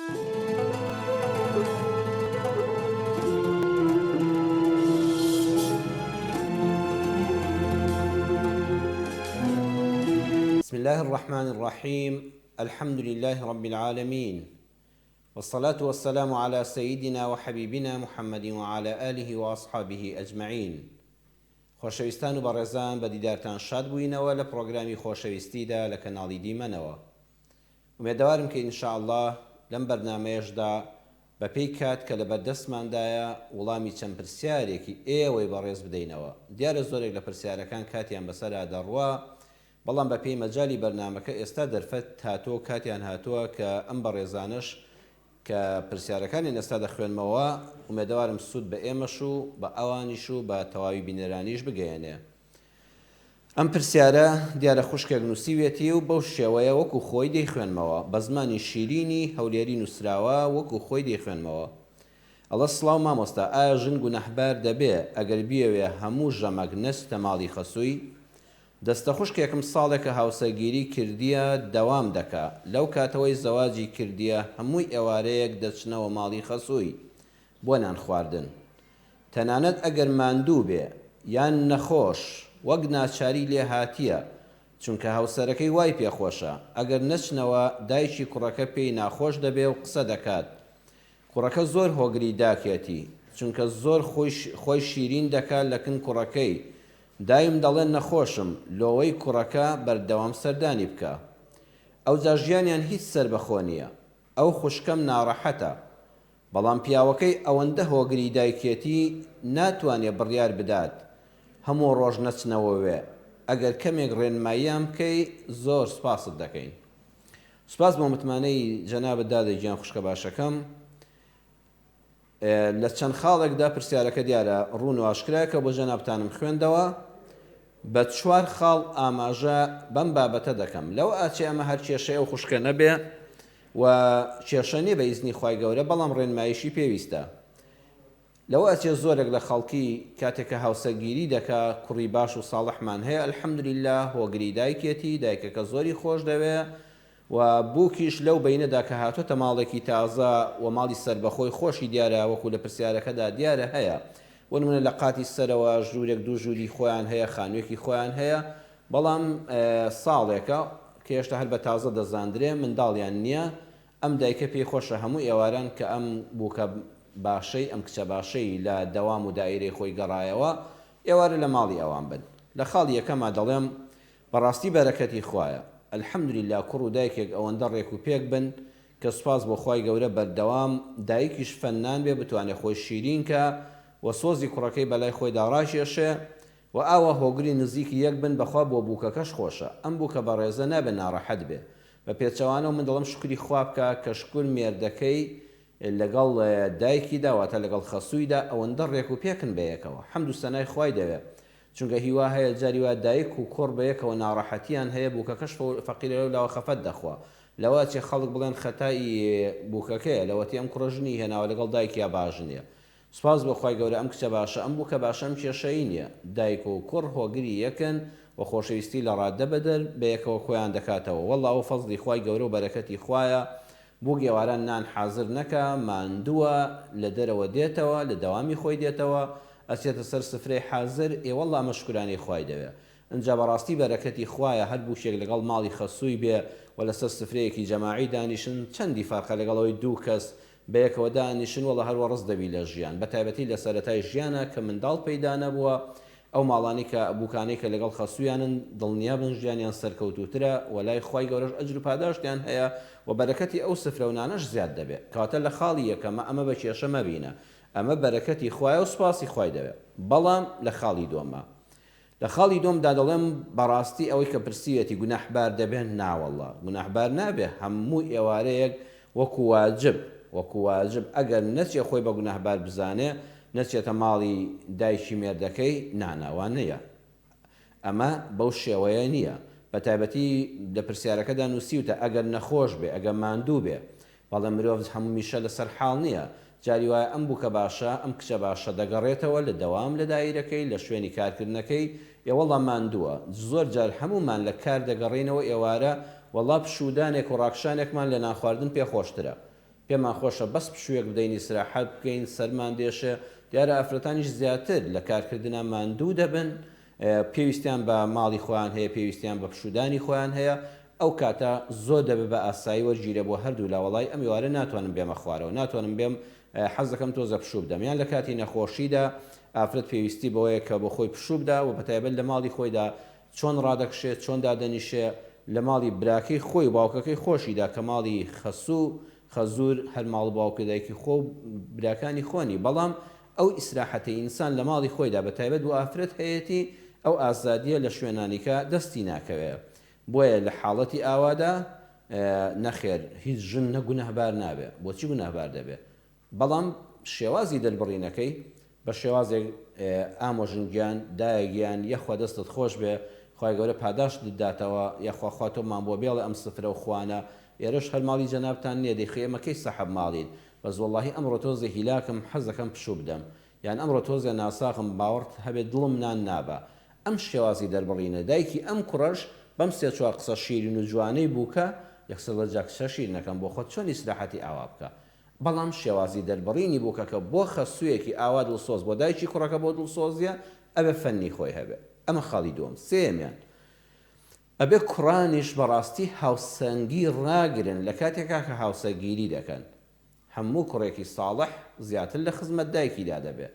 بسم اللە الرحمن الرحیم الحمد للە رب العالمین والصلاة والسلام علی سیدنا وحبیبنا محمد وعلی آله واصحابه اجمعین خۆشەویستان و بەڕێزان بە دیدارتان شاد بووینەوە لە پڕۆگرامی خۆشەویستیدا لە کەناڵی دیمەنەوە ئومێدەوارم کە ان شاء اللە لەم بەرنامەیەشدا بە پێی کات کە لەبەر دەستماندایە وڵامی چەند پرسیارێکی ئێوەی بەڕێز بدەینەوە دیارە زۆرێک لە پرسیارەکان کاتیان بەسەرا دەڕوا بەڵام بە پێی مەجالی بەرنامەکە ئێستا دەرفەت هاتووە و کاتیان هاتووە کە ئەم بەڕێزانەش کە پرسیارەکانیان ئێستا دەخوێنمەوە ئومێدەوارم سوود بە ئێمەش و بە ئەوانیش و بە تەواوی بینەرانیش بگەیەنێ. ئەم پرسیارە دیارە خوشکێک نووسیویەتی و بەو شێوەیە وەکو خۆی دەیخوێنمەوە، بە زمانی شیرینی هەولێری نووسراوە وەکو خۆی دەیخوێنمەوە. ئەڵێ سڵاو مامۆستا ئایا ژن گوناحبار دەبێ ئەگەر بیەوێ هەموو ژەمەک نەچتە ماڵی خەسووی؟ دەستە خوشکێکم ساڵێکە هاوسەرگیری کردیە دەوام دەکا لەو کاتەوەی زەواجی کردیە هەمووی ئێوارەیەک دەچنەوە ماڵی خەسووی بۆ نان خواردن تەنانەت ئەگەر ماندوو بێ یان نەخۆش وەک ناچاری لێ هاتیە چونکە هاوسەرەکەی وای پێ خۆشە ئەگەر نەچنەوە دایکی کوڕەکە پێی ناخۆش دەبێ و قسە دەکات کوڕەکە زۆر هۆگری داکێتی چونکە زۆر خۆی شیرین دەکا لەکن کوڕەکەی دایم دەڵێ نەخۆشم لۆوەی کوڕەکە بەردەوام سەردانی بکا ئەوجا ژیانیان هیچ سەربەخۆ نیە ئەو خوشکەم ناڕەحەتە بەڵام پیاوەکەی ئەوەندە هۆگری دایکێتی ناتوانێ بڕیار بدات هەموو ڕۆژ نەچنەوە وێ ئەگەر کەمێک ڕێنماییان بکەی زۆر سوپاست دەکەین. سوپاس بۆ متمانەی جەنابت دادە گیان خوشکە باشەکەم لە چەند خاڵێکدا پرسیارەکە دیارە ڕوون و ئاشکرایە کە بۆ جەنابتانم خوێندەوە بە چوار خاڵ ئاماژە بەم بابەتە دەکەم لەو ئاچێ ئەمە هەر کێشەی ئەو خوشکە نەبێ و کێشە نیە بە ئیزنی خوای گەورە بەڵام ڕێنماییشی پێویستە لەوە ئەچێ زۆرێک لە خەڵکی کاتێک کە هاوسەرگیری دەکا کوڕی باش و ساڵحمان هەیە الحمدللە هۆگری دایکێتی دایکەکە زۆری خۆش دەوێ و بووکیش لەو بەینەدا کە هاتۆتە ماڵێکی تازە و ماڵی سەربەخۆی خۆشی دیارە وەکو لە پرسیارەکەدا دیارە هەیە بۆ نمونە لە قاتی سەرەوە ژوورێک دوو ژووری خۆیان هەیە خانوویەکی خۆیان هەیە بەڵام ساڵێکە کە هێشتا هەر بە تازە دەزاندرێ منداڵیان نییە ئەم دایکە پێی خۆشە هەموو ئێواران کە ئەم بووکە باشەی، ئەم کچە باشەی لە دەوام و دائیرەی خۆی گەڕایەوە، ئێوارە لە ماڵی ئەوان بن. لە خاڵی یەکەما دەڵێم، بەڕاستی بەرەکەتی خوایە. الحمدللە کوڕ و دایکێک ئەوەندە ڕێک و پێک بن کە سوپاس بۆ خوای گەورە بەردەوام دایکیش فەننان بێ بتوانێ خۆی شیرین کا و سۆزی کوڕەکەی بەلای خۆیدا ڕاکێشێ و ئاوا هۆگری نزیکی یەک بن بەخوا بۆ بووکەکەش خۆشە ئەم بووکە بەڕێزە نابێ ناڕەحەت بێ بە پێچەوانەوە من دەڵێم شوکری خوا بکە کە شکور مێردەکەی لەگەڵ دایکیدا واتە لەگەڵ خەسوویدا ئەوەندە ڕێک و پێکن بەیەکەوە حەمد و سەنای خوای دەوێ چونکە هیوا هەیە جاری وا دایک و کوڕ بەیەکەوە ناڕەحەتیان هەیە بووکەکەش فەقیرە لەو لاوە خەفەت دەخوا لەوە ئەچێ خەڵک بڵێن خەتای بووکەکەیە لەوەتی ئەم کوڕە ژنی هێناوە لەگەڵ دایکیا باش نیە سوپاس بۆ خوای گەورە ئەم کچە باشە ئەم بوکە باشە ئەم کێشەی نیە دایک و کوڕ هۆگری یەکن و خۆشەویستی لە ڕادە بەدەر بەیەکەوە کۆیان دەکاتەوە وەڵا ئەوە فەزڵی خوای گەورە و بەرەکەتی خوایە بوک ئێواران نان حازر نەکا ماندووە لە دەرەوە دێتەوە لە دەوامی خۆی دێتەوە ئەچێتە سەر سفرەی حازر ئێ وەڵا ئەمە شکرانەی خوای دەوێ ئنجا بەڕاستی بەرەکەتی خوایە هەر بوکێک لەگەڵ ماڵی خەسووی بێ و لەسەر سفرەیەکی جەماعی دانیشن چەندی فەرقە لەگەڵ ئەوەی دوو کەس بەیەکەوە دانیشن وەڵا هەر وەڕس دەبی لە ژیان بەتایبەتی لە سەرەتای ژیانا کە منداڵ پەیدا نەبووە ئەو ماڵانەی کە بوکانەی کە لەگەڵ خەسوویانن دڵنیابن ژیانیان سەرکەوتووترە وە لای خوای گەورەش ئەجر و پاداشتیان هەیە وە بەرەکەتی ئەو سفرە و نانەش زیاد دەبێ کەواتە لە خاڵی یەکەما ئەمە بە کێشە مەبینە ئەمە بەرەکەتی خوایە و سوپاسی خوای دەوێ بەڵام لە خاڵی دووەما لە خاڵی دووەمدا دەڵێم بەڕاستی ئەوەی کە پرسیویەتی گوناحبار دەبێ؟ ناوەڵڵا گوناحبار نابێ، هەموو ئێوارەیەک وەکو واجب وەکو واجب ئەگەر نەچێ خۆی بە گوناحبار بزانێ نەچێتە ماڵی دایکی مێردەکەی نا نا وا نیە ئەمە بەو شێوەیە نیە بەتایبەتی لە پرسیارەکەدا نووسیوتە ئەگەر نەخۆش بێ ئەگەر ماندوو بێ بەڵێ مرۆڤ هەمیشە لەسەر حاڵ نییە، جاری وایە ئەم بووکە باشە، ئەم کچە باشە دەگەڕێتەوە لە دەوام لە دایرەکەی، لە شوێنی کارکردنەکەی، ئێ وەڵا ماندووە، زۆر جار هەموومان لە کار دەگەڕێینەوە ئێوارە، وەڵا پشوودانێک و ڕاکشانێکمان لە نانخواردن پێ خۆشترە. پێمان خۆشە بەس پشوویەک بدەین ئیسراحەت بکەین سەرمان دێشێ، دیارە ئافرەتانیش زیاتر لە کارکردنا ماندوو دەبن پێویستیان بە ماڵی خۆیان هەیە پێویستیان بە پشوودانی خۆیان هەیە ئەو کاتە زۆر دەبێ بە ئاسایی وەرگیرێ بۆ هەردوولا وەڵای ئەم ئێوارە ناتوانم بێمە خوارەوە ناتوانم بێم حەز دەکەم تۆزە پشوو بدەم یان لە کاتی نەخۆشیدا ئافرەت پێویستی بەوەیە کە بۆ خۆی پشوو بدا و بەتایبەت لە ماڵی خۆیدا چۆن ڕادەکشێ چۆن دادەنیشێ لە ماڵی براکەی خۆی و باوکەکەی خۆشیدا کە ماڵی خەسوو خەزوور هەر ماڵ باوک و دایکی خۆ و براکانی خۆنی بەڵام ئەو ئیسراحەتەی ئینسان لە ماڵی خۆیدا بە تایبەت بۆ ئافرەت هەیەتی ئەو ئازادیە لە شوێنانیکە دەستی ناکەوێ بۆیە لە حاڵەتی ئاوادا نەخێر هیچ ژن نە گوناهبار نابێ بۆچی گوناهبار دەبێ بەڵام شێوازی دەربڕینەکەی بە شێوازێک ئامۆژن گیان دایە گیان یەخوا دەستت خۆش بێ خوای گەورە پاداشتت داتەوە یەخوا خوا تۆمان بۆ بێڵێ ئەم سفرە و خوانە ئێرەش هەر ماڵی جەنابتان نیە دەی خۆ ئێمە کەی سەحەب ماڵین بەس وەڵاهی ئەمڕۆ تۆزێ هیلاکم حەزەکەم پشوو بدەم یان ئەمڕۆ تۆزێ ناساغم باوەڕت هەبێ دڵم نان نابا ئەم شێوازی دەربڕینە دایکی ئەم کوڕەش بەم سێ چوار قسە شیرین و جوانەی بووکە یەکسەر دڵێ جا کچە شیرینەکەم بۆ خۆت چۆن ئیسراحەتی ئاوا بکە بەڵام شێوازی دەربڕینی بووکەکە بۆ خەسوویەکی ئاوا دڵسۆز بۆ دایکی کوڕەکە بۆ دڵسۆزیە ئەبێ فەنی خۆی هەبێ ئەمە خاڵی دووەم سێیەمیان ئەبێ کوڕانیش بەڕاستی هاوسەنگی ڕاگرن لە کاتێکا کە هاوسەرگیری دەکەن هەموو کوڕێکی ساڵح زیاتر لە خزمەت دایکیدا دەبێ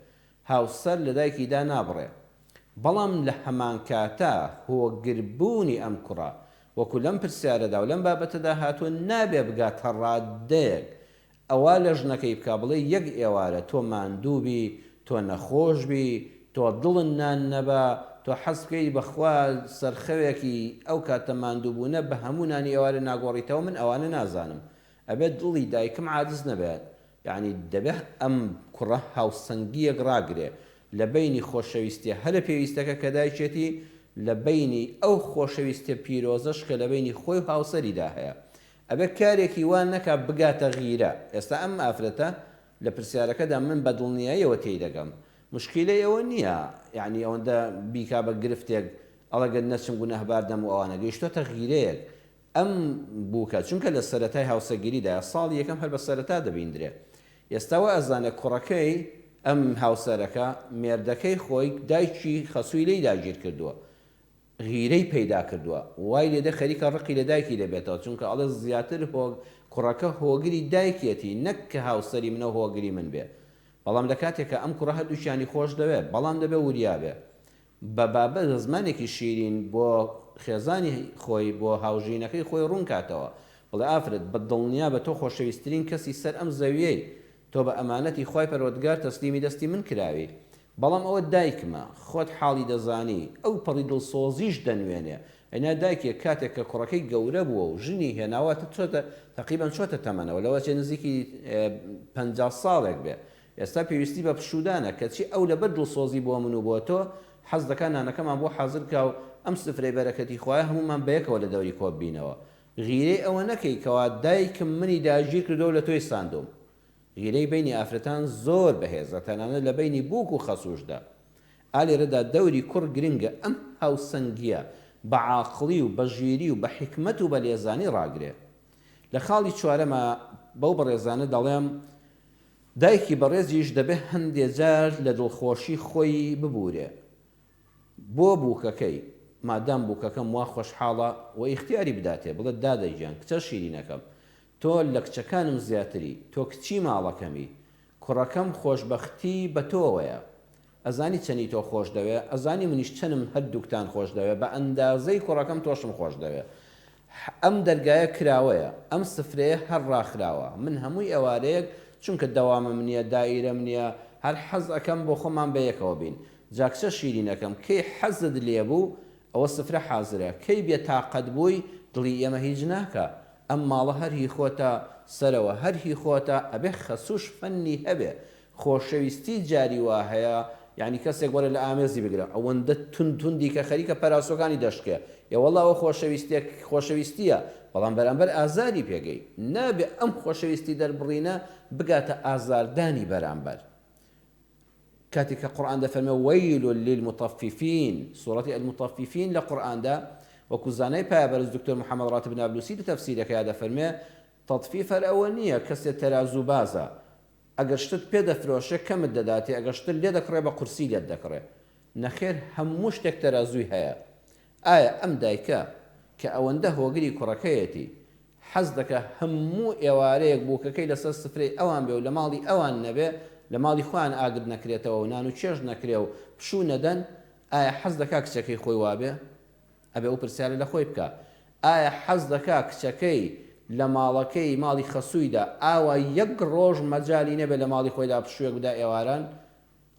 هاوسەر لە دایکی دانابڕێ بەڵام لە هەمانکاتا هۆگر بوونی ئەم کوڕە وەکو لەم پرسیارەدا و لەم بابەتەدا هاتووە نابێ بگاتە ڕاددەیەک ئەوا لە ژنەکەی بکا بڵێ یەک ئێوارە تۆ ماندوو بی تۆ نەخۆش بی تۆ دڵت نان نەبا تۆ حەز بکەی بەخوا سەرخەوێکی ئەو کاتە ماندوو بوونە بە هەموو نانی ئێوارە ناگۆڕیتەوە من ئەوانە نازانم ئەبێت دڵی دایکم عاجز نەبێت یەعنی دەبێ ئەم کوڕە هاوسەنگییەک ڕاگرێ لە بەینی خۆشەویستیە هەرە پێویستەکە کە دایکێتی لە بەینی ئەو خۆشەویستیە پیرۆزەش کە لە بەینی خۆی و هاوسەریدا هەیە ئەبێ کارێکی وا نەکا بگاتە غیرە ئێستا ئەم ئافرەتە لە پرسیارەکەدا من بە دڵنیاییەوە تێی دەگەم موشکیلەی ئەوە نییە یەعنی ئەوەندە بیکا بە گرفتێک ئەڵێ گەر نەچم گوناهبار دەم و ئەوانە گەیشتۆتە غیرەیەک ئەم بووکە چونکە لە سەرەتای هاوسەرگیریدایە ساڵی یەکەم هەر بە سەرەتا دەبیندرێ ئێستا وا ئەزانێ کوڕەکەی ئەم هاوسەرەکە مێردەکەی خۆی دایکی خەسووی لێی داگیر کردووە غیرەی پەیدا کردووە وای لێدێ خەریکە ڕقی لە دایکی دەبێتەوە چونکە ئەڵێ زیاتر هۆ کوڕەکە هۆگری دایکیەتی نەک کە هاوسەری منە و هۆگری من بێ بەڵام لە کاتێکا ئەم کوڕە هەردووکیانی خۆش دەوێ بەڵام دەبێ وریا بێ بە بابە زمانێکی شیرین بۆ خێزانی خۆی بۆ هاوژینەکەی خۆی ڕوون کاتەوە بڵێ ئافرەت بە دڵنیابە تۆ خۆشەویسترین کەسی سەر ئەم زەویەی تۆ بە ئەمانەتی خوای پەروەردگار تەسلیمی دەستی من کراوی بەڵام ئەوە دایکمە خۆت حاڵی دەزانی ئەو پەڕی دڵسۆزیش دەنوێنێ ئەینا دایکێک کاتێک کە کوڕەکەی گەورە بووە و ژنی هێناوە چۆتە تەقریبەن چۆتە تەمەنەوە لەوەچێ نزیکی 50 ساڵێک بێ ئێستا پێویستی بە پشوودانە، کەچی ئەو لەبەر دڵسۆزی بۆ من و بۆ تۆ، حەز دەکا نانەکەمان بۆ حازر بکا و ئەم سفرەی بەرەکەتی خوایە هەموومان بەیەکەوە لە دەوری کۆببینەوە. غیرەی ئەوە نەکەی کەوا دایکم منی داگیر کردووە و لە تۆی ساندووم. غیرەی بەینی ئافرەتان زۆر بەهێزە، تەنانەت لە بەینی بووک و خەسووشدا. ئا لێرەدا دەوری کوڕ گرنگە ئەم هاوسەنگییە بە عاقڵی و بە ژیری و بە حیکمەت و بە لێزانی ڕاگرێ. لە خاڵی چوارەما بەو بەڕێزانە دەڵێم، دایکی بەڕێزیش دەبێ هەندێ جار لە دڵخۆشی خۆی ببوورێ بۆ بووکەکەی، مادام بووکەکەم وا خۆشحاڵە و ئیختیاری بداتێ بڵێ دادە گیان کچە شیرینەکەم تۆ لە کچەکانم زیاتری، تۆ کچی ماڵەکەمی، کوڕەکەم خۆشبەختی بە تۆوەیە، ئەزانی چەنی تۆ خۆش دەوێ ئەزانی منیش چەنم هەردووکتان خۆش دەوێ بە ئەندازەی کوڕەکەم تۆشم خۆش دەوێ ئەم دەرگایە کراوەیە ئەم سفرەیە هەر ڕاخراوە من هەمووی ئێوارەیەک چونکە دەوامم نیە دائیرەم نیە هەر حەز ئەکەم بۆ خۆمان بەیەکەوە بین جا کچە شیرینەکەم کەی حەزت لێ بوو ئەوە سفرە حازرە کەی بێ تاقەت بووی دڵی ئێمە هیچ ناکا ئەم ماڵە هەر هی خۆتە سەرەوە هەر هی خۆتە ئەبێ خەسووش فەنی هەبێ خۆشەویستی جاری وا هەیە یانی کەسێک وەرە لە ئامێزی بگرە ئەوەندە توند توندی کە خەریکە پەراسۆکانی دەشکێ ئێ وەڵا ئەوە خۆشەویستیە خۆشەویستیە بەڵام بەرامبەر ئازاری پێگەی نابێ ئەم خۆشەویستی دەربڕینە بگاتە ئازاردانی بەرامبەر کاتێک کە قورئان دەفەرمێ وەیل للمطففین سوڕەتی المطففین لە قورئاندا وەکو زانای پایەبەرز دکتۆر محەممەد ڕاتب نابلوسی لە تەفسیرەکەیا دەفەرمێ. تەتفیف هەر ئەوە نییە کەسێ تەرازوو بازە ئەگەر شتت پێ دەفرۆشێ کەمت دەداتێ ئەگەر شتت لێ دەکڕێ بە قورسی لێت دەکڕێ نەخێر هەموو شتێک تەرازووی هەیە ئایا ئەم دایکە کە ئەوەندە هۆگری کوڕەکەیەتی حەز دەکا هەموو ئێوارەیەک بووکەکەی لەسەر سفرەی ئەوان بێ و لە ماڵی ئەوان نەبێ لە ماڵی خۆیان ئاگر نەکرێتەوە و نان و چێشت نەکرێ و پشوو نەدەن ئایا حەز دەکا کچەکەی خۆی وابێ؟ ئەبێ ئەو پرسیارە لە خۆی بکا. ئایا حەز دەکا کچەکەی لە ماڵەکەی ماڵی خەسوویدا ئاوا یەک ڕۆژ مەجالی نەبێ لە ماڵی خۆیدا پشووێک بدا ئێواران؟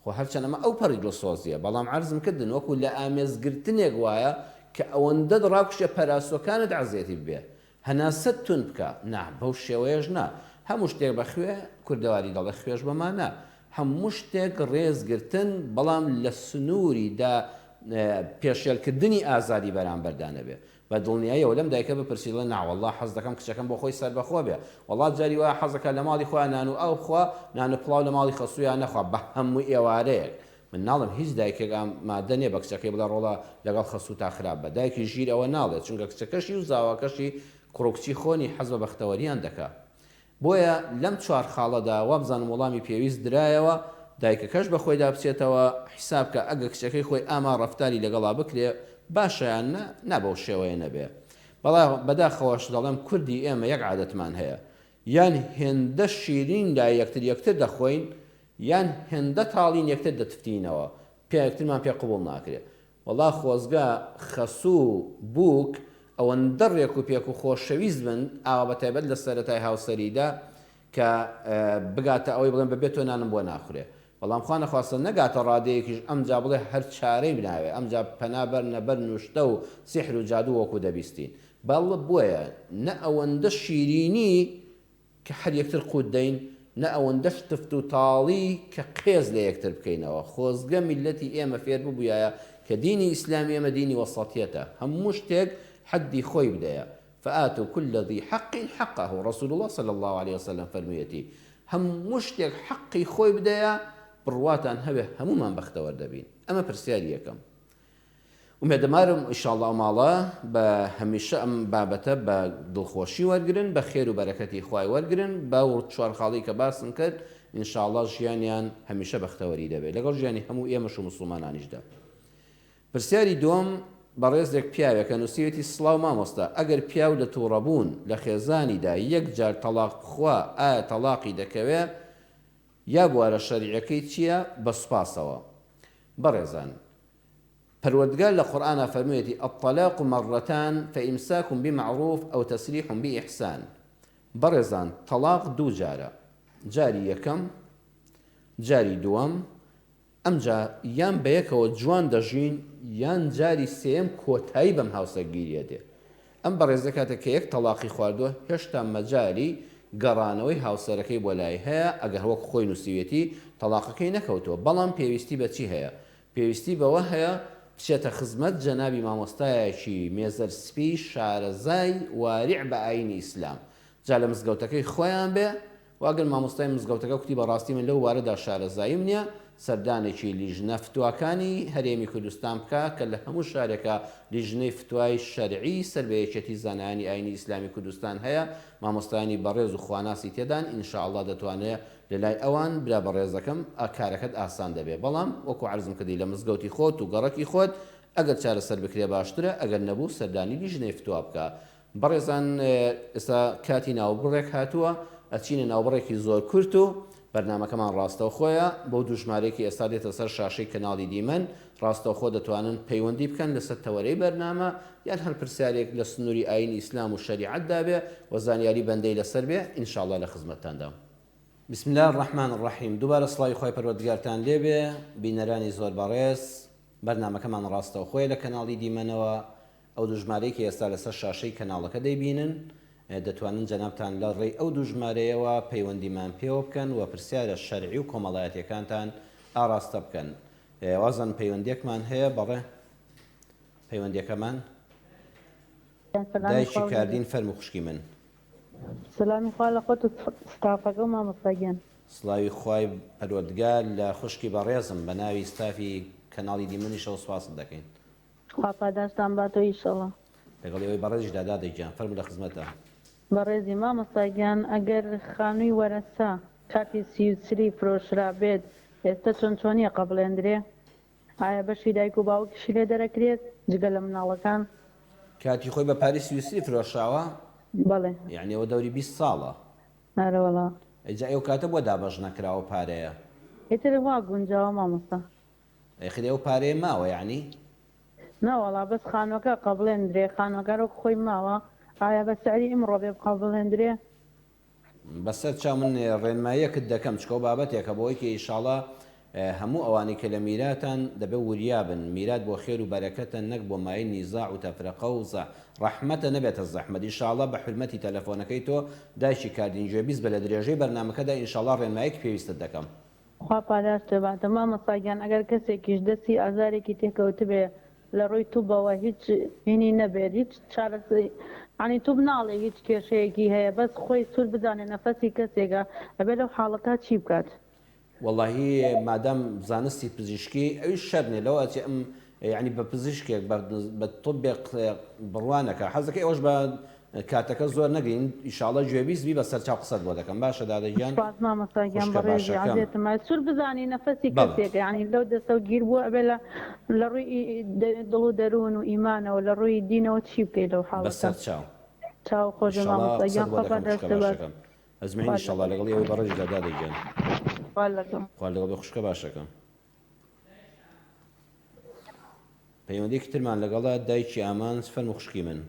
خۆ هەرچەند ئەمە ئەو پەڕی دڵسۆزییە، بەڵام عەرزم کردن وەکوو لە ئامێزگرتنێک وایە کە ئەوەندەت ڕاکوشێ پەراسۆکانت عەزێتی ببێ. هەناسەت توند بکا. نا، بەو شێوەیەش نا. هەموو شتێک بە خوێ، کوردەواری دەڵێ خوێش بە مانا. هەموو شتێک ڕێز گرتن، بەڵام لە سنووری دا پێشێل کردنی ئازادی بەرامبەردا نەبێ. بە دڵنیاییەوە لەم دایکە بپرسی دەڵێ نا وەڵڵا حەز دەکەم کچەکەم بۆ خۆی سەربەخۆ بێ. وەڵڵا جاری وایە حەز دەکا لە ماڵی خۆیان نان و ئاو بخوا، نان و پڵاو لە ماڵی خەسوویا نەخوا بە هەموو ئێوارەیەک. من ناڵێم هیچ دایکێک ئامادە نیە بە کچەکەی بڵێ ڕۆڵە لەگەڵ خەسووتا خراپ بە، دایکی ژیر ئەوە ناڵێ چونکە کچەکەشی و زاواکەشی کوڕ و کچی خۆنی حەز بە بەختەوەریان دەکا. بۆیە لەم چوار خاڵەدا وابزانم وەڵامی پێویست درایەوە، دایکەکەش بە خۆیدا بچێتەوە حیساب کە ئەگە کچەکەی خۆی ئاما ڕەفتاری لەگەڵا بکرێ باشە یان نا، نا بەو شێوەیە نەبێ. بەڵام بەداخەوەش دەڵێم کوردی ئێمە یەک عادەتمان هەیە یان هێندە شیرین لای یەکتر یەکتر دەخۆین یان هێندە تاڵین یەکتر دەتفتینەوە پێ یەکترمان پێ قبوڵ ناکرێ وەڵا خۆزگە خەسوو و بووک ئەوەندە ڕێک و پێک و خۆشەویست بن ئاوا بەتایبەت لە سەرەتای هاوسەریدا کە بگاتە ئەوەی بڵێن بەبێ تۆ نانم بۆ ناخورێ بەڵام خوا نەخواستە نەگاتە ڕادەیەکیش ئەمجا بڵێ هەر چارەی ناوێ ئەمجا پەنا بەرنە بەر نوشتە و سیحر و جادوو وەکو دەبیستین بەڵ بۆیە نە ئەوەندە شیرینی کە هەر یەکتر قوت دەین، نە ئەوەندەش تفت و تاڵی کە قێز لە یەکتر بکەینەوە. خۆزگە میللەتی ئێمە فێر ببویایە کە دینی ئیسلامی ئێمە دینی وەسەتیەتە، هەموو شتێک حەدی خۆی بدەیە، فآتوا کل ذی حق حقه، رسول اللە صلی اللە علیە وسلم فەرموویەتی، هەموو شتێک حەقی خۆی بدەیە، بڕواتان هەبێ هەموومان بەختەوەر دەبین. ئەمە پرسیاری یەکەم. ئومێدەمارم ئیشاڵڵا ئەو ماڵە بە هەمیشە ئەم بابەتە بە دڵخۆشی وەرگرن بە خێر و بەرەکەتی خوای وەرگرن بەو چوار خاڵەی کە باسم کرد ئینشاڵڵا ژیانیان هەمیشە بەختەوەری دەبێت لەگەڵ ژیانی هەموو ئێمەش و موسڵمانانیشدا. پرسیاری دووەم بەڕێزێک پیاوێکە نووسیوێتی سڵاو مامۆستا ئەگەر پیاو لە توڕەبوون لە خێزانیدا یەک جار تەڵاق بخوا ئایا تەڵاقی دەکەوێ یا بوارە شەرعیەکەی چیە بە سوپاسەوە. بەڕێزان پەروەردگار لە قورئانا فەرموویەتی، الطلاق مرتان فامساک بمعروف او تسریح باحسان، بەڕێزان تەڵاق دوو جارە، جاری یەکەم، جاری دووەم، ئەمجا یان بەیەکەوە جوان دەژین یان جاری سێیەم کۆتایی بەم هاوسەرگیریە دێ. ئەم بەڕێزە کاتێک کە یەک تەڵاقی خواردووە هێشتا مەجالی گەڕانەوەی هاوسەرەکەی بۆ لای هەیە ئەگەر وەک خۆی نووسیویەتی تەڵاقەکەی نەکەوتووە بەڵام پێویستی بە چی هەیە پێویستی بەوە هەیە بچێتە خزمەت جەنابی مامۆستایەکی مێزەر سپی شارەزای واریع بە ئاینی ئیسلام جا لە مزگەوتەکەی خۆیان بێ وە ئەگەر مامۆستای مزگەوتەکە کوتی بەڕاستی من لەو بارەدا شارەزاییم نیە، سەردانێکی لیژنە فتواکانی هەرێمی کوردستان بکا کە لە هەموو شارێکا لیژنەی فتوای شەرعی سەر بە یەکێتی زانایانی ئاینی ئیسلامی کوردستان هەیە مامۆستایانی بەڕێز و خواناسی تێدان ان شاء اللە دەتوانێ لەلای ئەوان برا بەڕێزەکەم کارەکەت ئاسان دەبێ بەڵام وەکو عەرزم کردی لە مزگەوتی خۆت و گەڕەکی خۆت ئەگەر چارەسەر بکرێ باشترە ئەگەر نەبوو سەردانی لیژنەی فتوا بکە بەڕێزان ئێستا کاتی ناوبڕێک هاتووە، ئەچینە ناوبڕێکی زۆر کورت و بەرنامەکەمان ڕاستەوخۆیە، بەو دوو ژمارەی کە ئێستا دێتە سەر شاشەی کەناڵی دیمەن ڕاستەوخۆ دەتوانن پەیوەندی بکەن لەسەر تەوەرەی بەرنامە یان هەر پرسیارێک لە سنووری ئایینی ئیسلام و شەریعەتدا بێ و زانیاری بەندەی لەسەر بێ ان شاء اللە لە خزمەتتاندام. بسم اللە الرحمن الرحیم دووبارە سڵاوی خوای پەروەردگارتان لێبێ بینەرانی زۆر بەڕێز بەرنامەکەمان ڕاستەوخۆیە لە کەناڵی دیمەنەوە ئەو دوو ژمارەی کە ئێستا لەسەر شاشەی کەناڵەکە دەیبینن، دەتوانن جەنابتان لە ڕێی ئەو دوو ژمارەیەوە پەیوەندیمان پێوە بکەن و پرسیارە شەرعی و کۆمەڵایەتیەکانتان ئاڕاستە بکەن. وازانم پەیوەندیەکمان هەیە، بەڵێ پەیوەندیەکەمان سەلامی دایکی خوا و لێ کاردین بێت. فەرموو خوشکی من. سەلامی خوا لە خۆت و ستافەکە و مامۆستا گیان. سڵاوی خوای پەروەردگار لە خوشکی بەڕێزم بە ناوی ستافی کەناڵی دیمەنیشەوە سوپاست دەکەین. خوا پاداشتان باتەوە ئیشەڵا. لەگەڵ ئێوەی بەڕێزیشدا دادە گیان فەرموو لە خزمەتام. بەڕێزی مامۆستا گیان ئەگەر خانووی وەرەسە کاتی سیوسری فرۆشرابێت ئێستە چۆن چۆنیە قەبڵێندرێ؟ ئایا بەشی دایک و باوکیشی لێ دەرەکرێت جگە لە مناڵەکان؟ کاتی خۆی بە پارەی سویسری فرۆشراوە؟ بەڵێ. یەعنی ئەوە دەوری 20 ساڵە. ئەرەوەڵا. ئەی جا ئەو کاتە بۆ دابەش نەکرا ئەو پارەیە؟ ئیتر وا گونجاوە مامۆستا. ئەی ئەو پارەیە ماوە یەعنی؟ نەوەڵا بەس خانوەکە قەبڵێندرێ خانوەکە هەر وەک خۆی ماوە ئایا بە سعری ئیمڕۆ بێ بقەبڵێندرێ؟ بەسەر چاو من ڕێنماییەکت دەکەم چکە و بابەتێکە بۆی کە ئیشاڵا هەموو ئەوانەی کە لە میراتان دەبێ وریا بن میرات بۆ خێر و بەرەکەتە نەک بۆ مایەی نیزاع و تەفرەقە و زە ڕەحمەتە نەبێتە زەحمەت ئیشاڵا بە حورمەتی تەلەفۆنەکەی تۆ دایکی کاردین گوێبیست بە لە درێژەی بەرنامەکەدا ئینشاڵا ڕێنمایەکی پێویستت دەکەم. خوا پاداشتت باتە مامۆستا گیان ئەگەر کەسێکیش دەستی ئازارێکی تێکەوتبێ لە ڕووی توبەوە هیچ هینی نەبێت هیچ چارەسەری یانی توب ناڵێ هیچ کێشەیەکی هەیە بەس خۆی سور بزانێ نەفەسی کەسێکە ئەبێ لەو حاڵەتا چی بکات؟ وەڵاهی مادام زانستی پزیشکی ئەویش شەرت نیە لەوە ئەچێ ئەم یانی بە پزیشکێک بە طبێک بڕوا نەکا حەزەکەی ئەوەش بە کاتەکە زۆر نەگرین ئیشاڵە گوێبیست بی بە سەرچاو قسەت بۆ دەکەم باشە دادە گیان سوپاس مامۆستا گیان خوشکە بەڕێزی باشەکەم عەزێتم ئەی سور بزانی نەفەسی بەڵێ کەسێکە یانی لەو دەستەو گیر بووە ئەبێ لە لە ڕووی دڵ و دەروون و ئیمانەوە لە ڕووی دینەوە چی بکەی لەو بە حاڵەتە سەرچاو چاو خۆش بێ ئیشاڵا مامۆستا قسەت گیان بۆ خوا دەکەم خوشکە پاداشتت بات باشەکەم ئەجمعین خوا ئیشاڵا لەگەڵ لەگەڵ ئێوەی بەڕێزیشدا دادە گیان خوا لەگەڵ. خوا لەگەڵ بێ خوشکە باشەکەم. پەیوەندیەکی ترمان لەگەڵە دایکی ئامانج فەرموو خوشکی من.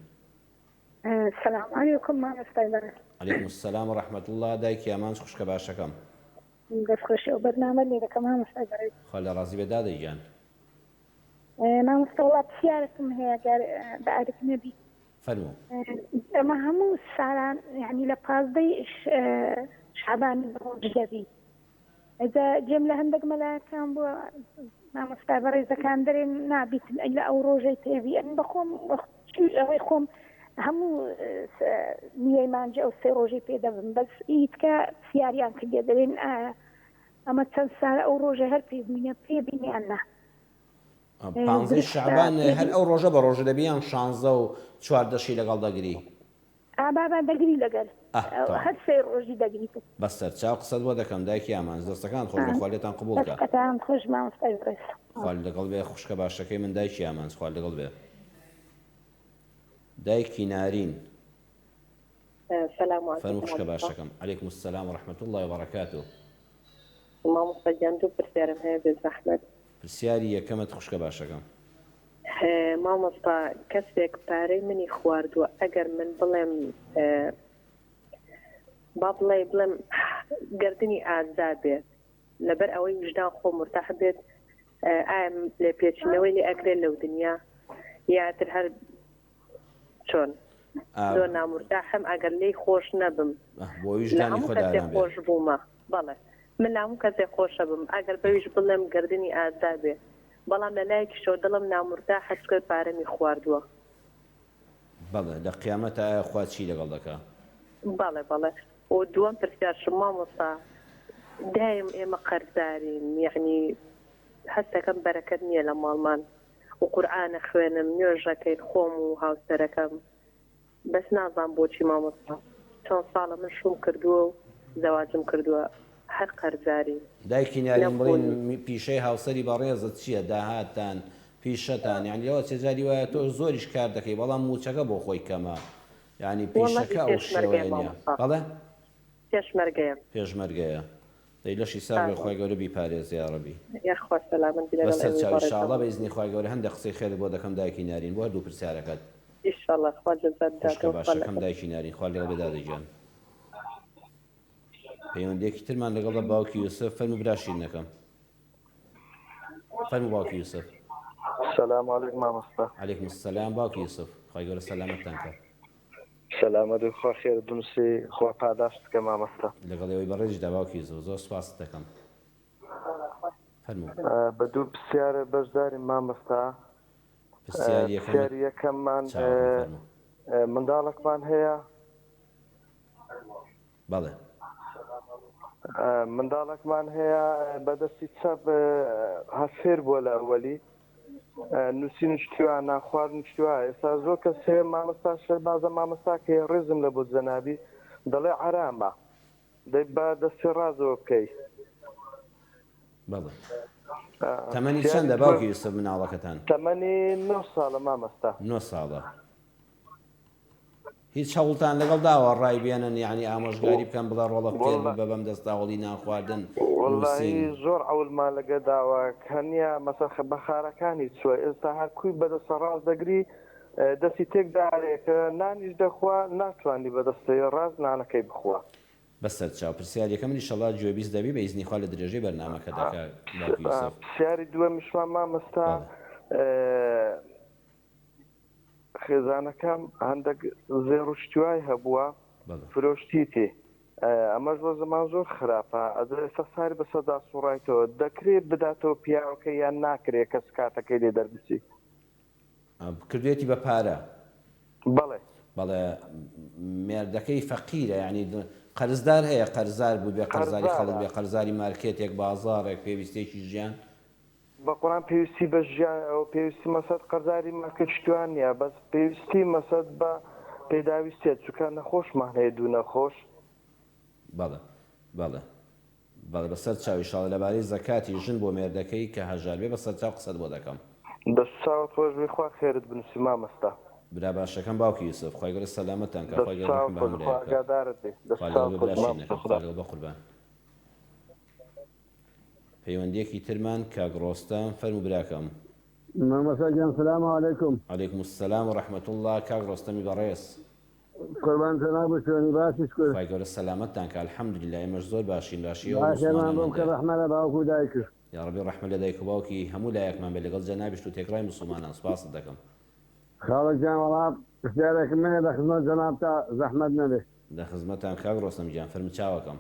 سلام علیکم مامۆستای بەڕێز. علیکم السلام و رحمة اللە دایکی ئامانج خوشکە باشەکەم. دەست خۆشی ئەو بەرنامە لێ دەکەم مامۆستای بەڕێز. خوا لێ ڕازی بێ دادە گیان. مامۆستا وەڵا پرسیارێکم هەیە گەر بە ئەرک نەبی. فەرموو. ئێمە هەموو سالان یانی لە پازدەی شەعبان ڕۆژ دەبین ئەجا گوێم لە هەندێک مەلایەکان بووە مامۆستا بەڕێزەکان دەرێن نابیتن ئەلا ئەو ڕۆژەی پێبی ئەم بەخۆم ئەوەی خۆم هەموو نیەی مانجی ئەو سێ ڕۆژەی پێ دەبم بەس ئیتکە پرسیاریان کردێ دەرێن ئایا ئەمە چەند سالە ئەو ڕۆژە هەر پێ بووینە پێ بینیان نا پانزەی شەعبان هەر ئەو ڕۆژە بە ڕۆژە دەبی یان شانزە و چواردەشی لەگەڵ دەگری؟ ئا بابا دەگری لەگەل هەر سێ ڕۆژی دەگریت. بەسەرچاو قسەت بۆ دەکەم دایکی ئامانج دەستەکانت خۆش بێ خوا لێتان قبوڵ کا. دەستەکانت خۆش مامۆستای بەڕێز. خوا لەگەڵ بێ خوشکە باشەکەی من دایکی ئامانج خوا لەگەڵ بێ دایکی نارین. سلام فەرموو علیکم خوشکە مامۆستا. باشەکەم علیکم السلام و رحمة اللە و بەرەکاتو. مامۆستا گیان دوو پرسیارم هەیە بێ زەحمەت. پرسیاری یەکەمت خوشکە باشەکەم. مامۆستا کەسێک پارەی منی خواردووە ئەگەر من بڵێم با بڵێ بڵێم گردنی ئازا بێت لەبەر ئەوەی وژدان خۆ مرتاح بێت ئایا لێپێچینەوەی لێ ئەکرێت لەو دنیا یاتر هەر چۆن زۆر نامورتاحم ئەگەر لێی خۆش نەبم بۆ لە ویژدانی هەموو خۆت کەسێ ئارام بێ. خۆش بوومە بەڵێ من لە هەموو کەسێ خۆشە بم ئەگەر بەویش بڵێم گەردنی ئازا بێ بەڵام لە لایەکیشەوە دڵم نامورتاحە چونکە پارەمی خواردووە. بەڵێ لە قیامەتا ئایا خوا چی لەگەڵ دەکا؟ بەڵێ بەڵێ و دووەم پرسیارشم مامۆستا دایم ئێمە قەرزارین یەعنی هەستەکەم بەرەکەت نییە لە ماڵمان و قورئان ئەخوێنم نوێژ ئەکەین خۆم و هاوسەرەکەم بەس نازام بۆچی مامۆستا چەند ساڵە من شوم کردووە و زەواجم کردووە هەر قەرزارین دایکی نارین بڵین نەبوونی. پیشەی هاوسەری بەڕێزت چیە داهاتتان پیشەتان یانی لەوە چێ جاری وایە تۆ زۆریش کار دەکەی بەڵام موچەکە بۆ خۆی کەمە یانی وەڵاهی پیشەکە ئەو پێشمەرگەیە شێوەیە نیە مامۆستا بەڵێ پێشمەرگەیە. پێشمەرگەیە دەی لەشی ساغ بێ خوای گەورە بیپارێزێ یاڕەبی. یاخوا سەلامەت بی لەگەڵ بەسەر ئێوەی چاو بەڕێزم. ئیشاڵڵا بە ئیزنی خوای گەورە هەندێک قسەی خێرت بۆ دەکەم دایکی نارین بۆ هەردوو پرسیارەکەت. ئیشاڵڵا خوا جەزات خوشکە بداتەوە خوا باشەکەم لەگەڵ. دایکی نارین خوا لەگەڵ بێ دادە گیان. پەیوەندیەکی ترمان لەگەڵە باوکی یوسف فەرموو برا شیرنەکەم. فەرموو باوکی یوسف. سلام علیکم مامۆستا. علیکم السلام باوکی یوسف خوای گەورە سەلامەتتان کات. سەلامەت بی خوا خێرت بنوسی خوا پاداشتت کە مامۆستا. لەگەڵ ئێوەی بەڕێزیشدا باوکی یوسف زۆر سوپاست دەکەم فەرموو. بە دوو پرسیار بەشداریم مامۆستا پرسیاری یەکەمت پرسیاری یەکەممان چاوەکەم فەرموو. منداڵەکمان هەیە بەڵێ. منداڵەکمان هەیە بە دەستی چەپ هەر فێر بووە لە ئەوەلی. نووسین شتی وا نان خواردن شتی وا ئێستا زۆر کەس هەیە مامۆستا شەربازە مامۆستا کە ڕێزم لە بۆ جەنابی دەڵێ عەرامە دەی بە دەستی ڕازەوە بکەی. بەڵێ تەمەنی چەندە باوکی یوسف مناڵەکەتان؟ تەمەنی نۆ ساڵە مامۆستا. نۆ ساڵە. هیچ هەوڵتان لەگەڵ داوە ڕای بێنن یانی ئامۆژگاری بکەن بڵێ ڕۆڵە فێر ببە بەم دەستە هەوڵی نان خواردن وەڵاهی نووسین. زۆر عەولمان لەگە داوە کەنیا مەسە بە خارەکانی چوە ئێستا هەر کوی بە دەستە ڕاست دەگری دەستی تێک دارێ کە نانیش دەخوا ناتوانی بە دەستی ڕاست نانەکەی بخوا. بەسەر چاو پرسیار یەکەم ئیشەڵا گوێبیست دەبی بە ئیزنی خوا لە درێژەی بەرنامەکەدا کاک باوکی یوسف. پرسیاری دووەمیشمان مامۆستا بەڵێ. خێزانەکەم هەندەک زێڕ و شتوای هەبووە فرۆشتیتی ئەمەش وەزمان زۆر خراپە ئەجا ئێستا ساری بەسەردا سوڕایتەوە دەکرێ بداتەوە پیاوەکە یان ناکرێ کە سکاتەکەی لێ دەربچی؟ کردوێتی بە پارە؟ بەڵێ. بەڵێ مێردەکەی فەقیرە یانی قەرزدار هەیە قەرزار بووبێ قەرزاری خەڵک بێ قەرزاری مارکێتێک بازاڕێک پێویستێکی ژیان؟ بەقورعان پێویستی بە ژیان ئەوە پێویستی مەسەد قەرزاری ماکە شتوان نیە بەس پێویستی مەسەد بە پێداویستیە چونکە نەخۆشمان هەیە دوو نەخۆش. بەڵێ بەڵێ بەڵێ بەسەر چاو ئیشاڵە لەبارەی زەکاتی ژن بۆ مێردەکەی کە هەژار بێ بەسەر چاو قسەت بۆ دەکەم. دەست و چاوت خۆش بی خوا خێرت بنوسی مامۆستا. برا باشەکەم باوکی یوسف خوای گەورە سەلامەتتان کا دەست خوای و گەورە چاوت ڕەحم بە خۆش هەموو خوا لایەک بکات ئاگادارت بێ دەست خوا و لەگەڵ چاوت بێ خۆش برا مامۆستا شیرینەکەم خودا خوا لەگەڵ بەقوربان. پەیوەندیەکی ترمان کاک ڕۆستەم فەرموو براکەم. مامۆستا گیان سلام علیکم. علیکم السلام و رحمە اللە کاک ڕۆستەمی بەڕێز. قوربان جەنابت چۆنی باشی شکر. خوای گەورە سەلامەتتان کا الحمدللە ئێمەش زۆر باشین باشی ئێوە دعای خێرمان بۆ موسڵمانانمان بکە دێ. ڕەحمە لە باوک و دایکت. یاڕەبی ڕەحمە لە دایک و باوکی هەموو لایەکمان بێت لەگەڵ جەنابیشت و تێکڕای موسڵمانان سوپاست دەکەم. خاڵە گیان وەڵا پرسیارێکم هەیە لە خزمەت جەنابتا زەحمەت نەبێ. لە خزمەتام کاک ڕۆستەم گیان فەرموو چاوەکەم.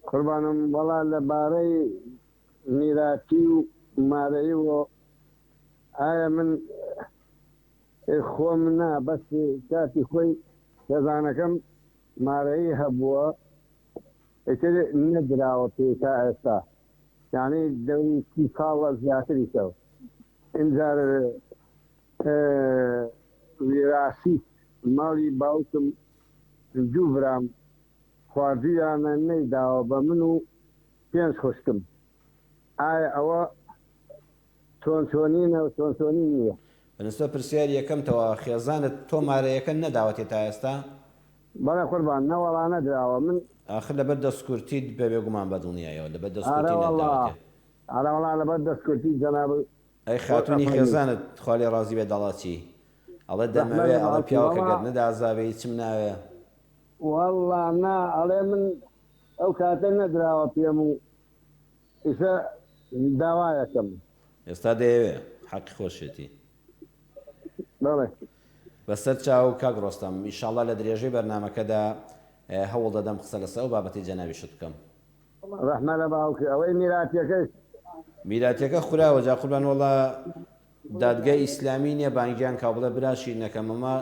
قوربانم وەڵا لە بارەی میراتی و مارەیی و ئایا من خۆم نا بەس کاتی خۆی خێزانەکەم مارەیی هەبووە ئیتر نەدراوە پێی تا ئێستا یانی دەوری سی ساڵە زیاتریشە ئینجار ویراسی ماڵی باوکم دوو برام خواردویانە نەیداوە بە من و پێنج خوشکم ئایا ئەوە چۆن چۆنینە و چۆن چۆنی نیە؟ بەنسبەت پرسیاری یەکەمتەوە خێزانت تۆ مارەیەکە نەداوەتێ تا ئێستا؟ بەڵێ قوربان نەوەڵا نەدراوە من. ئاخر لەبەر دەستکورتیت بە بێگومان بەدڵنیایەوە لەبەر ئارە دەستکورتی وەڵا نەتداوەتێ. ئارە وەڵا لەبەر دەستکورتی جەنابت ئەی خۆت خاتونی ئەفەرمووی. خێزانت خوا لێ ڕازی بێت دەڵا چی؟ ئەڵێ ڕەحمەت دەمەوێ لە ئەڵێ باوکی پیاوەکە وەڵا گەر نەدازابێ هیچم ناوێ. وەڵا نا ئەڵێ من ئەو کاتە نەدراوە پێم و ئیسە داوایەکەم. ئێستا دەیەوێ حەقی خۆشیەتی. بەڵێ. بەسەر چاو کاک ڕۆستەم ئیشاڵا لە درێژەی بەرنامەکەدا هەوڵ دەدەم قسە لەسەر ئەو بابەتەی جەنابیشت بکەم. ڕەحمە لە باوکی ئەوەی میراتیەکەش. میراتیەکە خوراوە جا قوربان وەڵا دادگای ئیسلامی نیە بانگیان کا بڵێ برا شیرنەکەم ئەمە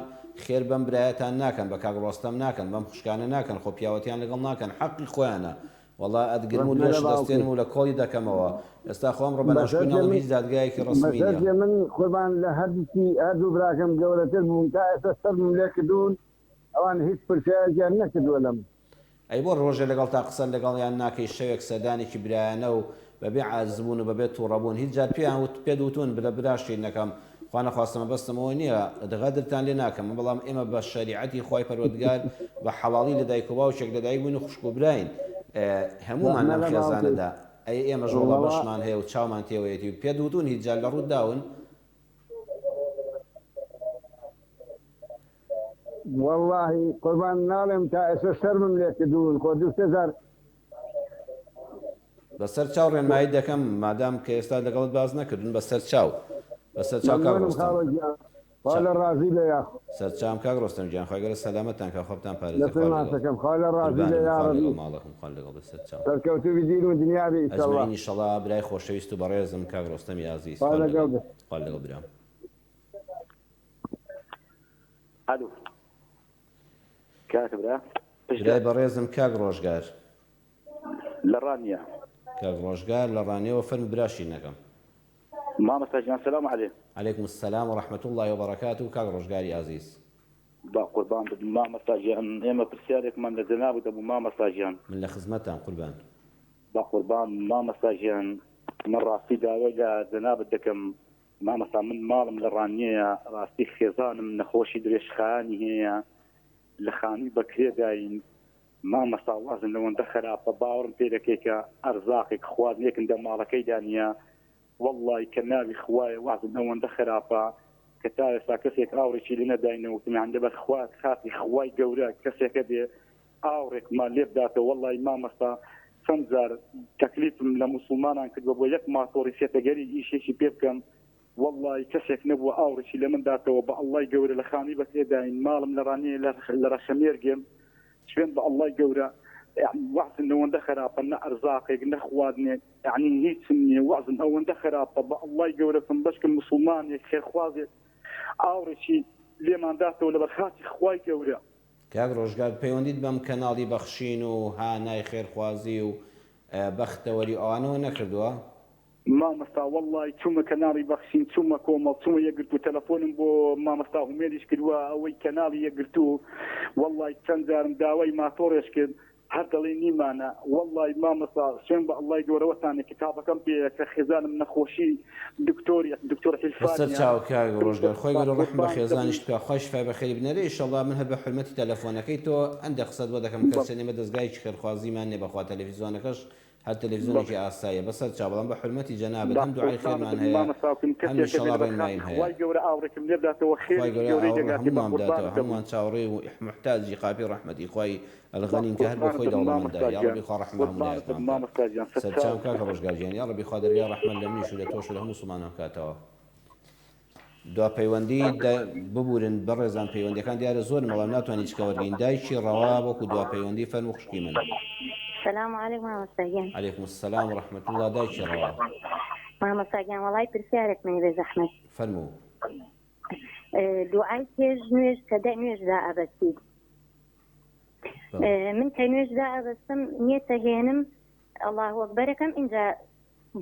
خێر بەم برایەتان ناکەن بە کاک ڕۆستەم ناکەن بەم خوشکانە ناکەن خۆ پیاوەتیان لەگەڵ ناکەن حەقی خۆیانە وەڵا ئەتگرم و ڕەحمە لە لێشت باوکی. دەستێنم و لە کۆڵی دەکەمەوە ئێستا خۆ ئەمڕۆ بە ناشکری بەشەرتێ ناڵێم من هیچ دادگایەکی ڕەسمی نیە. بەشەرتێ من قوربان لە هەردووکی هەردوو براکەم گەورەتر بووم تا ئێستا شەرمم لێ کردوون ئەوان هیچ پرسیارێکیان نەکردووە لەم. ئەی بۆ ڕۆژێ لەگەڵتا قسە لەگەڵیان ناکەی شەوێک سەردانێکی برایانە و بەبێ عاجزبوون و بەبێ توڕەبوون هیچ جار پێیان وت پێت وتوون برا برا شیرنەکەم خوا نەخواستە مەبەستم ئەوە نیە غەدرتان لێ ناکەم بەڵام ئێمە بە شەریعەتی خوای پەروەردگار بە حەڵاڵی لە دایک و باوکێک لەدایک بووین و خوشک و براین هەموومان ڕەحمە لەم لە باوکت. خێزانەدا ئەی ئێمەش وەڵا وەڵا بەشمان هەیە و چاومان تێوەیەتی و پێت وتوون هیچ جار لە ڕووت داون وەڵاهی قوربان ناڵێم تا ئێستا شەرمم لێ کردوون خۆ دوو سێ جار. بەسەر چاو ڕێنماییت دەکەم مادام کە ئێستا لەگەڵت باس نەکردوون بەسەر چاو بەسەر چاو کاک مەمنونم ڕۆستەم خاڵە گیان خوا لە ڕازی بێ یاخوا. سەر چاوم کاک ڕۆستەم گیان خوای گەورە سەلامەتتان کا خوا بتان پارێزێ دەستت خوا لەگەڵ ماچەکەم خوا لە ڕازی بێ قوربانم خوا یاڕەبی. لەگەڵ ماڵەکەم خوا لەگەڵ بێ سەر چاوم. سەرکەوتوو بی دین و دنیا بی ئیشەڵا. ئەجمەعین ئیشەڵا برای خۆشەویست و بەڕێزم کاک ڕۆستەمی ئازیز خوا خوا لەگەڵ لەگەڵ بێ. خوا لەگەڵ برام. ئەلو کاکە برا برای بەڕێزم کاک ڕۆژگار. لە ڕانیە. کاک ڕۆژگار لە ڕانیەوە فەرموو برا شیرنەکەم. مامۆستا گیان سلام علیک. علیکم السلام و رحمە اللە و بەرەکاتو کاک ڕۆژگاری ئازیز. با قوربان بم مامۆستا گیان ئێمە پرسیارێکمان لە جەنابت هەبوو مامۆستا گیان. من لە خزمەتتام قوربان. با قوربان مامۆستا گیان من ڕاستی داوای لە جەنابت دەکەم مامۆستا من ماڵم لە ڕانیەیە ڕاستی خێزانم نەخۆشی درێژخایەنی هەیە لە خانووی بەکرێداین مامۆستا وازم لەوەندە خراپە باوەڕم پێ دەکەی کە ئەرزاقێک خواردنێکم دە ماڵەکەیدا نییە وەڵڵای کە ناوی خوایە وازم ئەوەندە خراپە کە تا ئێستا کەسێک ئاوڕێکی لێ نەداینەوە وتم یان لەبەر خوا خاتری خوای گەورە کەسێکە بێ ئاوڕێکمان لێ بداتەوە وەڵڵای مامۆستا چەند جار تەکلیفم لە موسڵمانان کردوە بۆ یەک ماتۆڕی سێتەگەری ئیشێکی پێ بکەم وەڵڵای کەسێک نەبووە ئاوڕێکی لە من داتەوە بە ئەڵڵای گەورە لە خانووی بەکرێ داین ماڵم لە ڕانیە لە ڕەشەمێرگێم سوێند بە ئەڵڵای گەورە یەعنی وەعزم لەوەندە خراپە نە ئەرزاقێک نە خواردنێک یەعنی هیچم نییە وەعزم ئەوەندە خراپە بە ئەڵڵای گەورە بم بەشکم موسڵمانێک خێرخوازێک ئاوڕێکی لێمان داتەوە لەبەر خاتی خوای گەورە. کاک ڕۆژگار پەیوەندیت بەم کەناڵی بەخشین و هانای خێرخوازی و بەختەوەری و ئەوانەوە نەکردووە؟ مامۆستا وەڵای چومە کەناڵی بەخشین چومە کۆمەڵ چومە یەکگرتوو تەلەفۆنم بۆ مامۆستا هومێدیش کردوە ئەوەی کەناڵی یەکگرتوو وەڵای چەند جارم داوای ماتۆڕێش کرد هەر دەڵێ نیمانە وەڵای مامۆستا سوێن بە اللەی گەورە وەتانێ کتابەکەم پێیە کە خێزانم نەخۆشی دکتۆری دکتۆر بەسەر حیلفانیە چاو کاک ڕۆژگار خوای گەورە ڕەحم بە قوربانت دەبم خێزانیشت بکا خوای شفای بەخێری بنێرێ ئیشەڵا من هەر بە حورمەتی تەلەفۆنەکەی تۆ هەندێ قسەت بۆ دەکەم کە چەند ئێمە دەزگایەکی خێرخوازیمان نیە بەخوا تەلەفیزۆنەکەش هەر تەلەفزیۆنێکی ئاساییە بەسەر چاو بەڵام بە حورمەتی جەنابت با هەم دوعای قوربانت خێرمان بم هەیە مامۆستا وتم هەم کەسێکە بێ ئیشەڵا لەبەر ڕێنماییم خاتری هەیە خوای گەورە ئاوڕێکم لێ بداتەوە خوای خێرێکی گەورە گەورەی ئاوڕ لە دەگاتێ بە هەموومان بداتەوە قوربانت دەبم. هەموومان چاوەڕێی و موحتاجی قاپی ڕەحمەتی خوای با الغنین کە هەر بۆ قوربانت خۆی بم دەوڵەمەندە مامۆستا یا گیان ڕەبی خوا ڕەحم بە هەموو قوربانت بم لایەکمان بکات مامۆستا گیان سەرچاوم سەرچاوم. کاکە ڕۆژگار گیان یا ڕەبی خوا دەرگای ڕەحمەت لە منیش و لە تۆش و لە هەموو موسڵمانان بکاتەوە. دوا پەیوەندی دە ببورن بەڕێزان پەیوەندیەکان دیارە زۆرن بەڵام ناتوانین هیچ کە وەرگین دایکی ڕەوا وەکو دوا پەیوەندی فەرموو خوشکی من. سلام علیک مامۆستا گیان. علیکم السلام و رحمة اللە دایکی ڕەوا. مامۆستا گیان وەڵای پرسیارێکم هەیە بێ زەحمەت. فەرموو. دوعای پێش نوێژ کە دە نوێژ دائەبەستیت من کە نوێژ دائەبەستم نیەتە هێنم اللە اکبەرەکەم ئینجا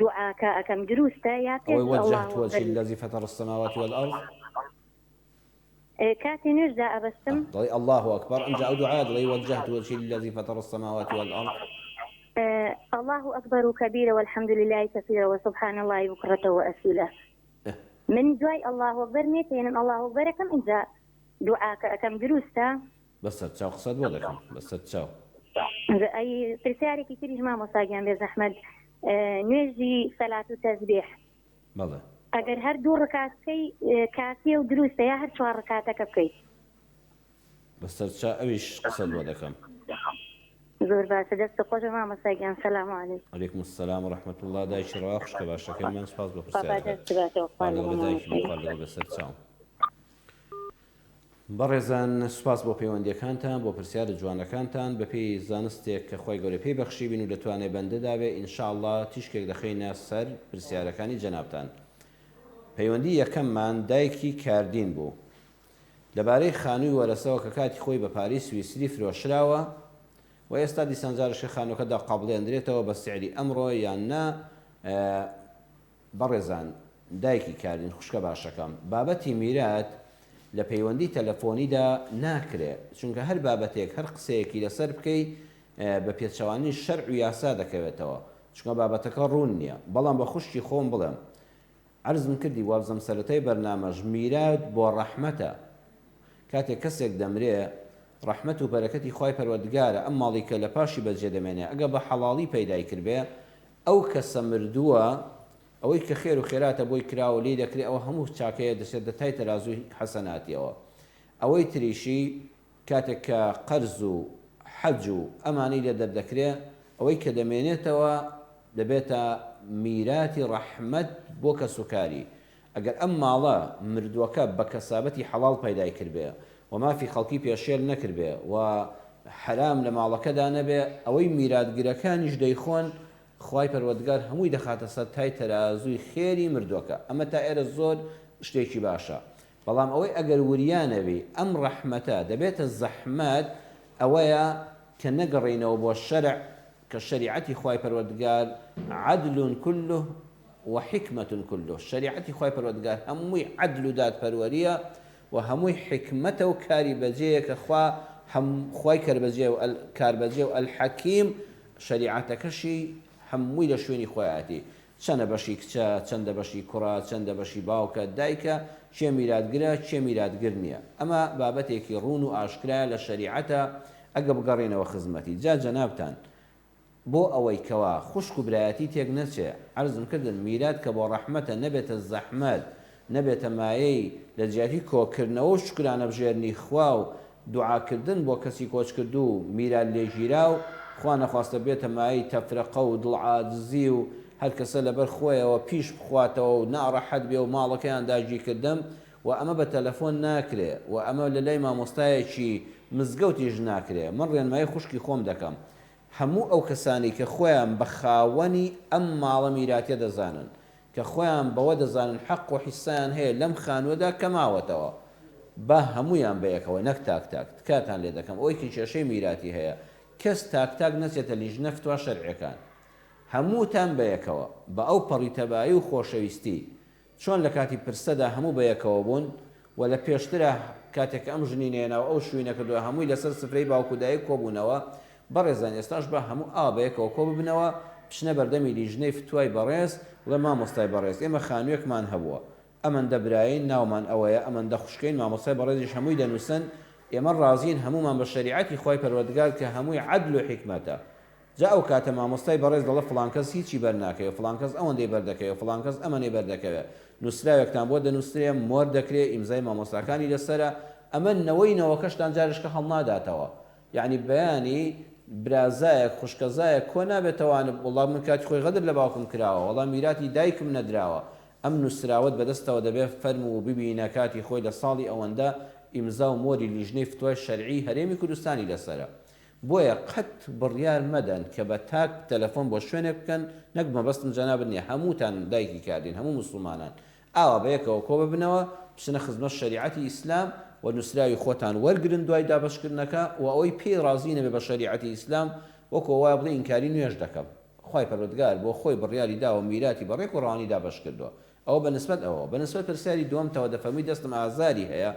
دوعاکە ئەکەم دروستە یا پێش ئەوەی اللە وجهت وجهی اکبەر للذی فطر السماوات والارض کاتێ نوێژ دائەبەستم دەڵێی اللە اکبر ئەمجا ئەو دوعایە دەڵێی وجهت وجهی للذی فطر السماوات والارض اللە اکبر کبیرا والحمد للە کثیرا وسبحان اللە بکرە واسیلا من دوای اللە اکبر نێتێنم اللە اکبەرەکەم ئینجا دوعاکە ئەکەم دروستە؟ بەسەر چاو قسەت بۆ دەکەم بەسەر چاو. ئەی پرسیارێکی تریش مامۆستا گیان بێ زەحمەت نوێژی سەلات و تەزبیح بەڵێ. ئەگەر هەر دوو ڕکات بکەی کافیە و دروستە یا هەر چوار ڕکاتەکە بکەیت؟ بەسەر چاو ئەویش قسەت بۆ دەکەم. زۆر باشە دەستت خۆش بێ مامۆستا گیان سلام علیکم. علیکم السلام و رحمة اللە دایکی ڕەوا خوشکە باشەکەی من سوپاس بۆ خوا پرسیارەکەت پاداشتت باتەوە خوا خوا لەگەڵ لەگەڵ بێ دایکی مامۆستا من خوا گیان. لەگەڵ بێ سەر چاوم. بەڕێزان سوپاس بۆ پەیوەندیەکانتان بۆ پرسیارە جوانەکانتان بەپێی زانستێک کە خوای گەورە پێی بەخشیبین و لە توانای بەندەدا بێ ان شاء اللە تیشکێک دەخەینە سەر پرسیارەکانی جەنابتان پەیوەندی یەکەممان دایکی کاردین بوو لەبارەی خانووی وەرەسەوە کە کاتی خۆی بە پارەی سویسری فرۆشراوە و ئێستا دیسان جارشکە خانووەکە دەقابڵێندرێتەوە بە سعری ئەمڕۆ یان نا بەڕێزان دایکی کارین خوشکە باشەکەم بابەتی میرات لە پەیوەندی تەلەفۆنیدا ناکرێ چونکە هەر بابەتێک هەر قسەیەکی لەسەر بکەی بە پێچەوانی شەرع و یاسا دەکەوێتەوە چونکە بابەتەکە ڕوون نییە بەڵام بە خوشکی خۆم بڵێم عەرزم کردی وابزم سەرەتای بەرنامەش میرات بۆ ڕەحمەتە کاتێک کەسێک دەمرێ ڕەحمەت و بەرەکەتی خوای پەروەردگارە ئەم ماڵی کە لە پاشی بەجێ دەمێنێ ئەگە بە حەڵاڵی پەیدای کردبێ ئەو کەسە مردووە ئەوەی کە خێر و خێراتە بۆی کراوە و لێی دەکرێ ئەوە هەموو چاکەیە دەچێتە تای تەرازووی حەسەناتیەوە ئەوەی تریشی کاتێک کە قەرز و حەج و ئەمانەی لێ دەردەکرێ ئەوەی کە دەمێنێتەوە دەبێتە میراتی ڕەحمەت بۆ کەسوکاری ئەگەر ئەم ماڵە مردووەکە بە کەسابەتی حەڵاڵ پەیدای کردبێ و مافی خەڵکی پێشێل نەکردبێ و حەرام لە ماڵەکەدا نەبێ ئەوەی میراتگرەکانیش دەیخۆن خوای پەروەردگار هەمووی دەخاتە سەر تای تەرازووی خێری مردووەکە ئەمە تا ئێرە زۆر شتێکی باشە بەڵام ئەوەی ئەگەر وریا نەبی ئەم ڕەحمەتە دەبێتە زەحمەت ئەوەیە کە نەگەڕێینەوە بۆ شەرع کە شەریعەتی خوای پەروەردگار عدل کله. وحکمە کله، شەریعەتی خوای پەروەردگار هەمووی عەدل و دادپەروەرییە و هەمووی حیکمەتە و کاری بەجێیە کە خوا هەم خوای کەربەجێ و کاربەجێ و الحکیم شەریعەتەکەشی هەمووی لە شوێنی خۆیەتی چەنە بەشی کچە چەندە بەشی کوڕە چەندە بەشی باوکە دایکە کێ میراتگرە کێ میراتگر نییە ئەمە بابەتێکی ڕوون و ئاشکرایە لە شەریعەتە ئەگە بگەڕێینەوە خزمەتی جا جەنابتان بۆ ئەوەی کەوا خوشک و برایەتی تێک نەچێ، عەرزم کردن میرات کە بۆ ڕەحمەتە نەبێتە زەحمەت، نەبێتە مایەی لە جیاتی کۆکردنەوە و شوکرانەبژێرنی خوا و دوعا کردن بۆ کەسی کۆچکردوو و میرات لێگیراو، خوا نەخواستە بێتە مایەی تەفرەقە و دڵ عاجزی و هەر کەسە لەبەر خۆیەوە پیش بخواتەوە و ناڕەحەت بێ و ماڵەکەیان داگیرکردم و ئەمە بە تەلەفۆن ناکرێ و ئەمە لە لای مامۆستایەکی مزگەوتیش ناکرێ، من ڕێنمایی خوشکی خۆم دەکەم هەموو ئەو کەسانەی کە خۆیان بە خاوەنی ئەم ماڵە میراتیە دەزانن، کە خۆیان بەوە دەزانن حەق و حیسسەیان هەیە لەم خانووەدا کە ماوەتەوە، با هەموویان بەیەکەوە نەک تاک تاک، تکاتان لێ دەکەم ئەوەی کە کێشەی میراتی هەیە کەس تاک تاک نەچێتە لیژنە فتوا شەرعیەکان. هەمووتان بەیەکەوە، بە ئەو پەڕی تەبایی و خۆشەویستی، چۆن لە کاتی پرسەدا هەموو بە یەکەوە بوون و لە پێشترا کاتێک کە ئەم ژنی نەیەنا و ئەو شووی نەکردووە هەمووی لەسەر سفرەی باوک و دایک کۆبوونەوە، بەڕێزان ئێستاش با هەموو ئاوا بە یەکەوە کۆ ببنەوە بچنە بەردەمی لیژنەی فتوای بەڕێز بڵێ مامۆستای بەڕێز ئێمە خانوویەکمان هەبووە ئەمەندە براین ناومان ئەوەیە ئەمەندە خوشکین مامۆستای بەڕێزیش هەمووی دەنووسن ئێمە ڕازین هەموومان بە شەریعەتی خوای پەروەردگار کە هەمووی عەدل و حیکمەتە جا ئەو کاتە مامۆستای بەڕێز دەڵێ فڵان کەس هیچی بەر ناکەوێ، فڵان کەس ئەوەندەی بەر دەکەوێ، فڵان کەس ئەمەنەی بەر دەکەوێ. نووسراوێکتان بۆ دەنووسرێ، مۆر دەکرێ، ئیمزای مامۆستاکانی لەسەرە. ئەمە نەوەی نەوەکەشتان جارێشکە هەڵناداتەوە. یەعنی بەیانی برازایەک، خوشکەزایەک کۆ نابێتەوە، وەڵا من کاتی خۆی غەدر لە باوکم کراوە، وەڵا میراتی دایکم نەدراوە. ئەم نووسراوەت بەدەستەوە دەبێ، فەرموو ببینە کاتی خۆی لە ساڵی ئەوەندە ئیمزا و مۆری لیژنەی فتوای شەرعیی هەرێمی کوردستانی لەسەرە. بۆیە قەت بڕیار مەدەن کە بە تاک تەلەفۆن بۆ شوێنێک بکەن، نەک مەبەستم جەنابت نیە، هەمووتان دایکی کاردین، هەموو موسڵمانان ئاوا بەیەکەوە کۆببنەوە بچنە خزمەت شەریعەتی ئیسلام و نوسراوی خۆتان وەرگرن دوای دابەشکردنەکە و ئەوەی پێی ڕازی نەبێ بە شەریعەتی ئیسلام وەکو وایە بڵێ ئینکاری نوێژ دەکەم. خوای پەروەردگار بۆ خۆی بڕیاری داوە میراتی بە ڕێک و ڕەوانی دابەش کردووە. ئەوە بە نسبەت ئەوەوە. بە نسبەت پرسیاری دووەمتەوە دەفەرمووی دەستم ئازاری هەیە،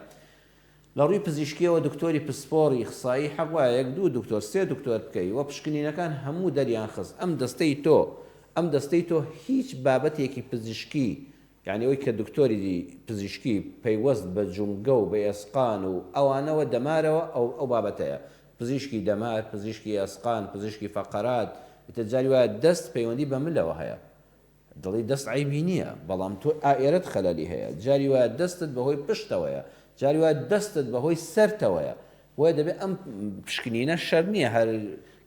لە ڕووی پزیشکیەوە دکتۆری پسپۆڕی ئیخسایی حەق وایە یەک دوو دکتۆر سێ دکتۆر بکەی وە پشکنینەکان هەموو دەریان خست ئەم دەستەی تۆ ئەم دەستەی تۆ هیچ بابەتێکی پزیشکی یانی ئەوەی کە دکتۆری پزیشکی پەیوەست بە جومگە و بە ئێسقان و ئەوانەوە دەمارەوە ئەو ئەو بابەتەیە پزیشکی دەمار پزیشکی ئێسقان پزیشکی فەقەرات ئیتر جاری وایە دەست پەیوەندی بە ملەوە هەیە دڵی دەست عەیبی نییە بەڵام تۆ ئائێرەت خەلەلی هەیە جاری وایە دەستت بەهۆی پشتەوەیە جاری وایە دەستت بەهۆی سەرتەوەیە بۆیە دەبێ ئەم پشکنینە شەرت نییە هەر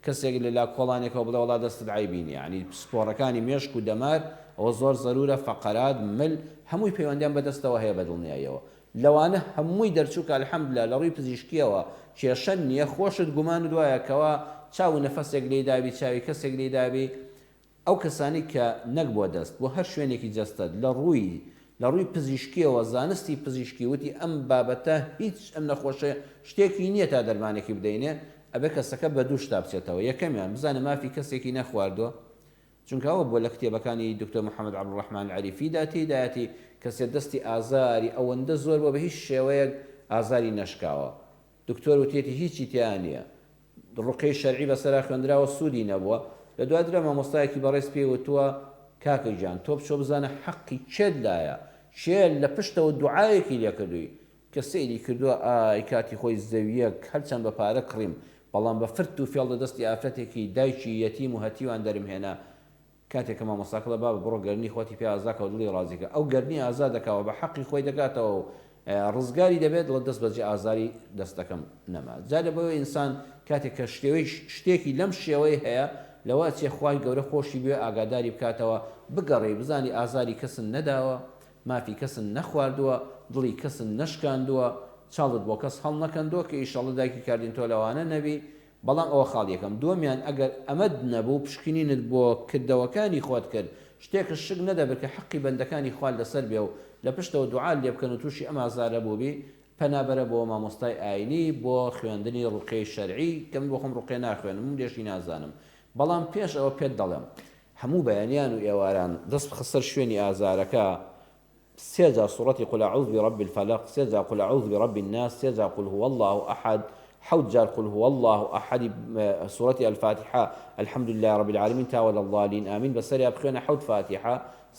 کەسێک لە لا کۆڵانێکەوە بڵێ وەڵا دەستت عەیبی نییە یانی پسپۆڕەکانی مێشک و دەمار ئەوە زۆر زەرورە فەقەرات مل هەمووی پەیوەندیان بە دەستەوە هەیە بە دڵنیاییەوە لەوانە هەمووی دەرچوو کە الحمدللە لە ڕووی پزیشکییەوە کێشە نییە خۆشت گومانت وایە کەوا چاو و نەفەسێک لێی دابی چاوی کەسێک لێی دابی ئەو کەسانەی کە نەک بۆ دەست، بۆ هەر شوێنێکی جەستەت لە ڕووی لە ڕووی پزیشکیەوە زانستی پزیشکی وتی ئەم بابەتە هیچ ئەم نەخۆشە شتێکی نیە تا دەرمانێکی بدەینێ ئەبێ کەسەکە بە دوو شتا بچێتەوە یەکەمیان بزانە مافی کەسێکی نەخواردوە چونکە ئەوە بووە لە کتێبەکانی دکتۆر محمد عبدالرحمن العریفیدا تێیدایەتی کەسێ دەستی ئازاری ئەوەندە زۆر بووە بە هیچ شێوەیەک ئازاری نەشکاوە دکتۆر وتیەتی هیچی تیا نیە ڕوقیەی شەرعی بەسەرا خوێندراوە سوودی نەبووە، لە دواترا مامۆستایەکی بەڕێز پێی وتووە کاکە گیان تۆ بچۆ بزانە حەقی کێت لایە، کێ لە پشتەوە دوعایەکی لێ کردووی، کە سەیری کردووە ئای کاتی خۆی زەوییەک هەرچەند بە پارە کڕیم بەڵام بە فرت و فێڵ لە دەستی ئافرەتێکی دایکی یەتیم و هەتیوان دەرم هێنا، کاتێک کە مامۆستاکە دەڵێ بابە بڕۆ گەردنی خۆتی پێ ئازا کە و دڵی ڕازی کە، ئەو گەردنی ئازا دەکا و بە حەقی خۆی دەکاتەوە و ڕزگاری دەبێت، دەڵێ دەست بەجێ ئازاری دەستەکەم نەما. جا لەبەوەی ئینسان کاتێک کە شتێوەی شتێکی لەم شێوەی هەیە لەوە ئەچێ خوای گەورە خۆشی بوێ ئاگاداری بکاتەوە، بگەڕێی بزانی ئازاری کەست نەداوە، مافی کەست نەخواردووە، دڵی کەست نەشکاندووە، چاڵت بۆ کەس هەڵنەکەندووە کە ئیشەڵڵە دایکی کاردین تۆ لەوانە نەبی، بەڵام ئەوە خاڵی یەکەم. دووەمیان ئەگەر ئەمەت نەبوو پشکنینت بۆ کردەوەکانی خۆت کرد شتێکت شک نەدەبرد کە حەقی بەندەکانی خوات لەسەر بێ و لە پشتەوە دوعات لێ بکەن و تووشی ئەم ئازارە بووبی پەنا بەرە بۆ مامۆستای ئاینی بۆ خوێندنی ڕوقیەی شەرعی کە من بۆ خۆم ڕوقیە ناخوێنم و لێشی نازانم بەڵام پێش ئەوە پێت دەڵێم. هەموو بەیانیان و ئێواران دەست بخە سەر شوێنی ئازارەکە سێ جار سوڕەتی قل اعوذ برب الفلق، سێ جار قل اعوذ برب الناس، سێ جار قل هو اللە احد، حەوت جار قل هو اللە احد سوڕەتی الفاتحە الحمد للە رب العالمین تا ولا الضالین آمین بەسەریا بخوێنە حەوت فاتیحە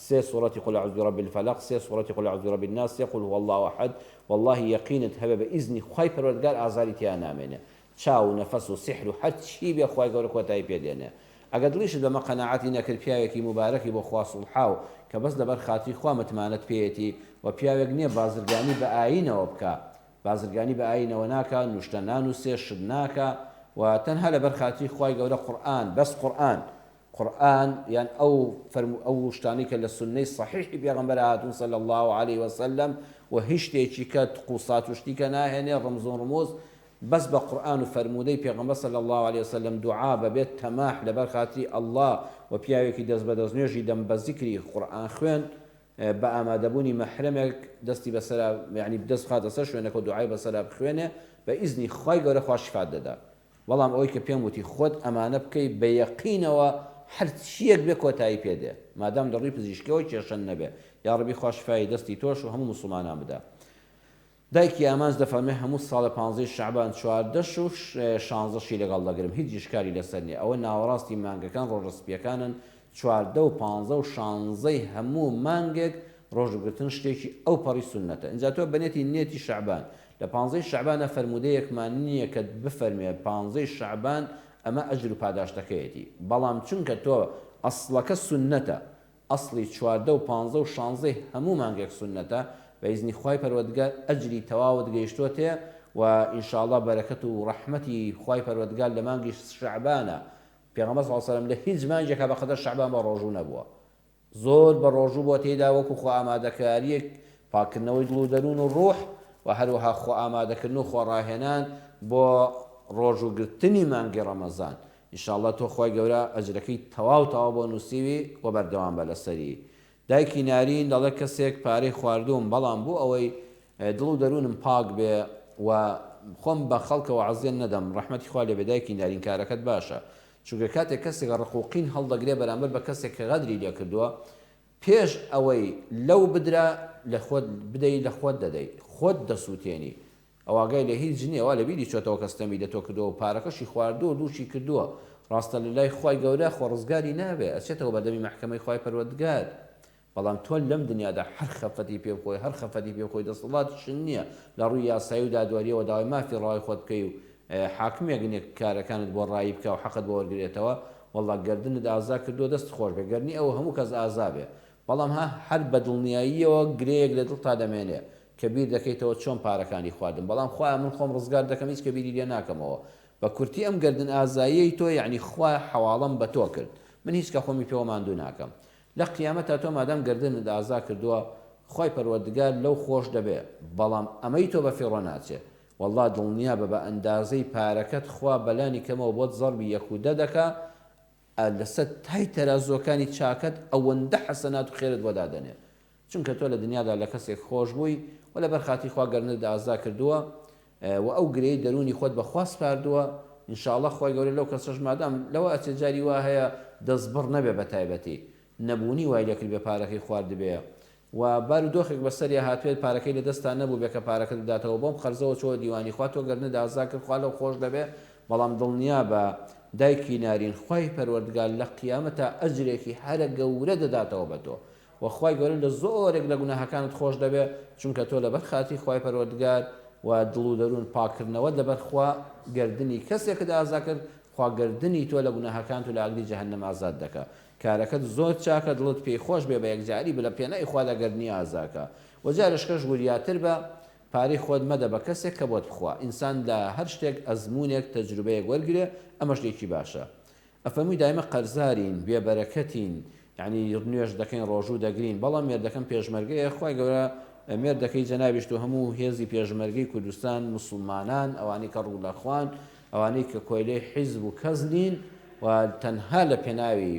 سێ سوڕەتی قل اعوذ برب الفلق سێ سوڕەتی قل اعوذ برب الناس سێ قل هو اللە احد واللە یەقینت هەبێ بە ئیزنی خوای پەروەردگار ئازاری تیا نامێنێ چاو و نەفەس و سیحر و هەرچی بێ خوای گەورە کۆتایی پێ دێنێ ئەگەر دڵیشت بەمە قەناعەتی نەکرد پیاوێکی موبارەکی بۆ خوا سوڵحاو کە بەس لەبەر خاتری خوا متمانەت پێیەتی وە پیاوێک نیە بازرگانی بە ئایینەوە بکا بازرگانی بە ئایینەوە ناکا نوشتە نانوسێ شت ناکا و تەنها لەبەر خاتری خوای گەورە قورئان بەس قورئان قورئان یان ئەو فەرموو ئەو شتانەی کە لە سوننەی صەحیحی پێغەمبەرا هاتوون صلی اللە علیە وسلم و هیچ شتێکی کە تقوسات و شتی کە ناهێنێ ڕمز و ڕموز بەس بە قورئان و فەرموودەی پێغەمبەر صلی اللە علیە وسلم دوعا بەبێ تەماح لەبەر خاتری اللە و پیاوێکی دەست بە دەستنوێژی دەم بە زیکری قورئان خوێن بە ئامادەبوونی مەحرەمێک دەستی بەسەرا یانی دەست بخاتە سەر شوێنەکە و دوعای بەسەرا بخوێنێ بە ئیزنی خوای گەورە خوا شیفات دەدا بەڵام ئەوەی کە پێم وتی خۆت ئەمانە بکەی بە یەقینەوە هەرچیەک بێ کۆتایی پێ دێ مادام لە ڕووی پزیشکیەوە کێشەن نەبێ یاڕەبی خوا شفای دەستی تۆش و هەموو موسڵمانان بدا. دایکی ئامانج دەفەرمێ هەموو ساڵێ پانزەی شەعبان چواردەش و شانزەشی لەگەڵ دەگرم هیچ ئیشکالی لەسەر نیە ئەوە ناوەڕاستی مانگەکان ڕۆژە سپیەکانن 14 و پانزە و شانزەی هەموو مانگێک ڕۆژوگرتن شتێکی ئەو پەڕی سوننەتە ئینجا تۆ بەنێتی نێتی شەعبان لە پانزەی شەعبانا فەرموودەیەکمان نییە کە بفەرموێ پانزەی شەعبان ئەمە ئەجر و پاداشتەکەیەتی بەڵام چونکە تۆ ئەسڵەکە سوننەتە ئەسڵی 14 و پانزە و شانزەی هەموو مانگێک سوننەتە بە ئیزنی خوای پەروەردگار ئەجری تەواوت گەیشتۆتێ و ان شاء اللە بەرەکەت و ڕەحمەتی خوای پەروەردگار لە مانگی شەعبانا پێغەمبەر صلی اللە علیە وسلم لە هیچ مانگێکا بەقەدەر شەعبان بە ڕۆژوو نەبووە زۆر بە ڕۆژوو بووە تێیدا وەکو خۆئامادەکارییەک، پاککردنەوەی دڵ و دەروون و ڕوح و هەروەها خۆئامادەکردن و خۆڕاهێنان بۆ ڕۆژووگرتنی مانگی ڕەمەزان. ان شاء اللە تۆ خوای گەورە ئەجرەکەی تەواو تەواو بۆ نووسیوی و بەردەوام بە لەسەری. دایکی نارین دەڵێ کەسێک پارەی خواردووم بەڵام بۆ ئەوەی دڵ و دەروونم پاک بێ و خۆم بە خەڵکەوە عەزیەت نەدەم ڕەحمەتی خوا لێ بێ دایکی نارین کارەکەت باشە چونکە کاتێک کەسێک ڕق و قین هەڵدەگرێ بەرامبەر بە کەسێک کە غەدری لێ کردووە پێش ئەوەی لەو بدرا لە خۆت بدەی لە خۆت دەدەی خۆت دەسووتێنی ئەو ئاگای لە هیچ نییە وا لە بیری چۆتەوە کە ستەمی لە تۆ کردووە و پارەکەشی خواردووە و لووشی کردووە ڕاستە لە لای خوای گەورە خۆ ڕزگاری نابێ ئەچێتەوە بەردەمی مەحکەمەی خوای پەروەردگار بەڵام تۆ لەم دنیادا هەر خەفەتی پێ بخۆی هەر خەفەتی پێ بخۆی دەسەڵاتیشت نییە لە ڕووی یاسایی و دادوەرییەوە داوای مافی ڕەوای خۆت بکەی و حاکمێک نییە کارەکانت بۆ ڕایی بکا و حەقت بۆ وەرگرێتەوە وەڵڵا گەردنت ئازا کردووە دەست خۆش بێ گەرنی ئەو هەموو کەس ئازا بێ بەڵام ها هەر بە دڵنیاییەوە گرێیەک لە دڵتا دەمێنێ کە بیر دەکەیتەوە چۆن پارەکانی خواردم بەڵام خوایە من خۆم ڕزگار دەکەم هیچ کە بیری لێ ناکەمەوە بە کورتی ئەم گەردن ئازاییەی تۆ یەعنی خوا حەواڵەم بە تۆ کرد من هیچ کە خۆمی پێوە ماندوو ناکەم لە قیامەتا تۆ مادام گەردنت ئازا کردووە خوای پەروەردگار لەو خۆش دەبێ بەڵام ئەمەی تۆ بەفیڕۆ ناچێ وەڵا دڵنیابە بە ئەندازەی پارەکەت خوا بەلانی کەمەوە بۆت زەڕبی یەک و دە دەکا لەسەر تای تەرازووەکانی چاکەت ئەوەندە حەسەنات و خێرت بۆ دادەنێ چونکە تۆ لە دنیادا لە کەسێک خۆش بووی و لەبەر خاتری خوا گەردنت ئازا کردووە و ئەو گرێی دەروونی خۆت بە خوا سپاردووە ان شاء اللە خوای گەورە لەو کەسەش مادام لەوە ئەچێ جاری وا هەیە دەستبڕ نەبێ بە تایبەتی نەبوونی وای لێکردبێ پارەکەی خواردبێ و بارو دۆخێک بەسەریا هاتبێت پارەکەی لە دەستا نەبووبێ کە پارەکەت بداتەوە بەم قەرزەوە چۆوە دیوانی خوا تۆ گەردنت ئازا کرد خوا لەو خۆش دەبێ بەڵام دڵنیابە دایکی نارین خوای پەروەردگار لە قیامەتا ئەجرێکی هەرە گەورە دەداتەوە بە تۆ وە خوای گەورە لە زۆرێک لە گوناهەکانت خۆش دەبێ چونکە تۆ لەبەر خاتری خوای پەروەردگار و دڵ و دەروون پاککردنەوەت لەبەر خوا گەردنی کەسێکت ئازا کرد خوا گەردنی تۆ لە گوناهەکانت و لە ئاگری جەهەنەم ئازاد دەکا کارەکەت زۆر چاکە دڵت پێی خۆش بێ بە یەکجاری بلە پێناوی خوادا گەردنی ئازاکە وە جارێشکەش وریاتر بە پارەی خۆت مەدە بە کەسێک کە بۆت بخوا ئینسان لە هەر شتێک ئەزموونێک تەجروبەیەک وەرگرێ ئەمە شتێکی باشە ئەفەرمووی دایمە قەرزارین بێ بەرەکەتین یەعنی نوێژ دەکەین ڕۆژوو دەگرین بەڵام مێردەکەم پێشمەرگەیە خوای گەورە مێردەکەی جەنابیشت و هەموو هێزی پێشمەرگەی کوردستان موسڵمانان ئەوانەی کە ڕوو لە خوان ئەوانەی کە کۆیلەی حیزب و کەس نین و تەنها لە پێناوی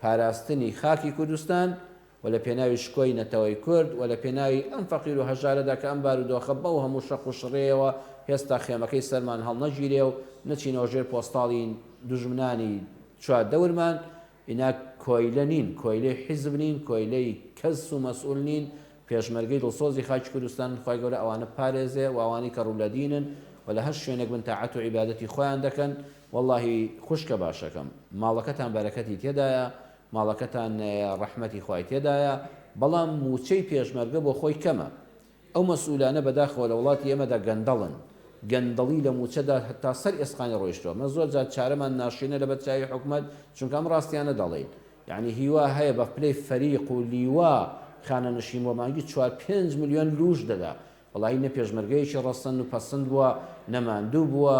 پاراستنی خاکی کوردستان و لە پێناوی شکۆی نەتەوەی کورد و لە پێناوی ئەم فەقیر و هەژارەدا کە ئەم بارودۆخە بەو هەموو شەق و شڕێیەوە هێستا خێمەکەی سەرمان هەڵنەگیرێ و نەچینەوە ژێر پۆستاڵی دوژمنانی چواردەورمان. ئینا کۆیلە نین، کۆیلەی حیزب نین، کۆیلەی کەس و مەسئول نین، پێشمەرگەی دڵسۆزی خاکی کوردستانن خوای گەورە ئەوانە بپارێزێ و ئەوانەی کە ڕوو لە دینن و لە هەر شوێنێک بن تاعەت و عیبادەتی خۆیان دەکەن وەڵاهی خوشکە باشەکەم ماڵەکەتان بەرەکەتی تێدایە ماڵەکەتان ڕەحمەتی خوای تێدایە بەڵام موچەی پێشمەرگە بۆ خۆی کەمە ئەو مەسئولانە بەداخەوە لە وڵاتی ئێمەدا گەندەڵن گەندەڵی لە موچەدا هەتا سەر ئێسقانی ڕۆیشتوە مە زۆر جار چارەمان ناشرینە لەبەر چاوی حکومەت چونکە ئەم ڕاستیانە دەڵێین یەعنی هیوا هەیە بە پلەی فەریق و لیوا خانەنشین بۆ مانگی چوار پێنج ملیۆن لوش دەدا وەڵاهی نە پێشمەرگەیەکی ڕەسەن و پەسند بووە نە ماندوو بووە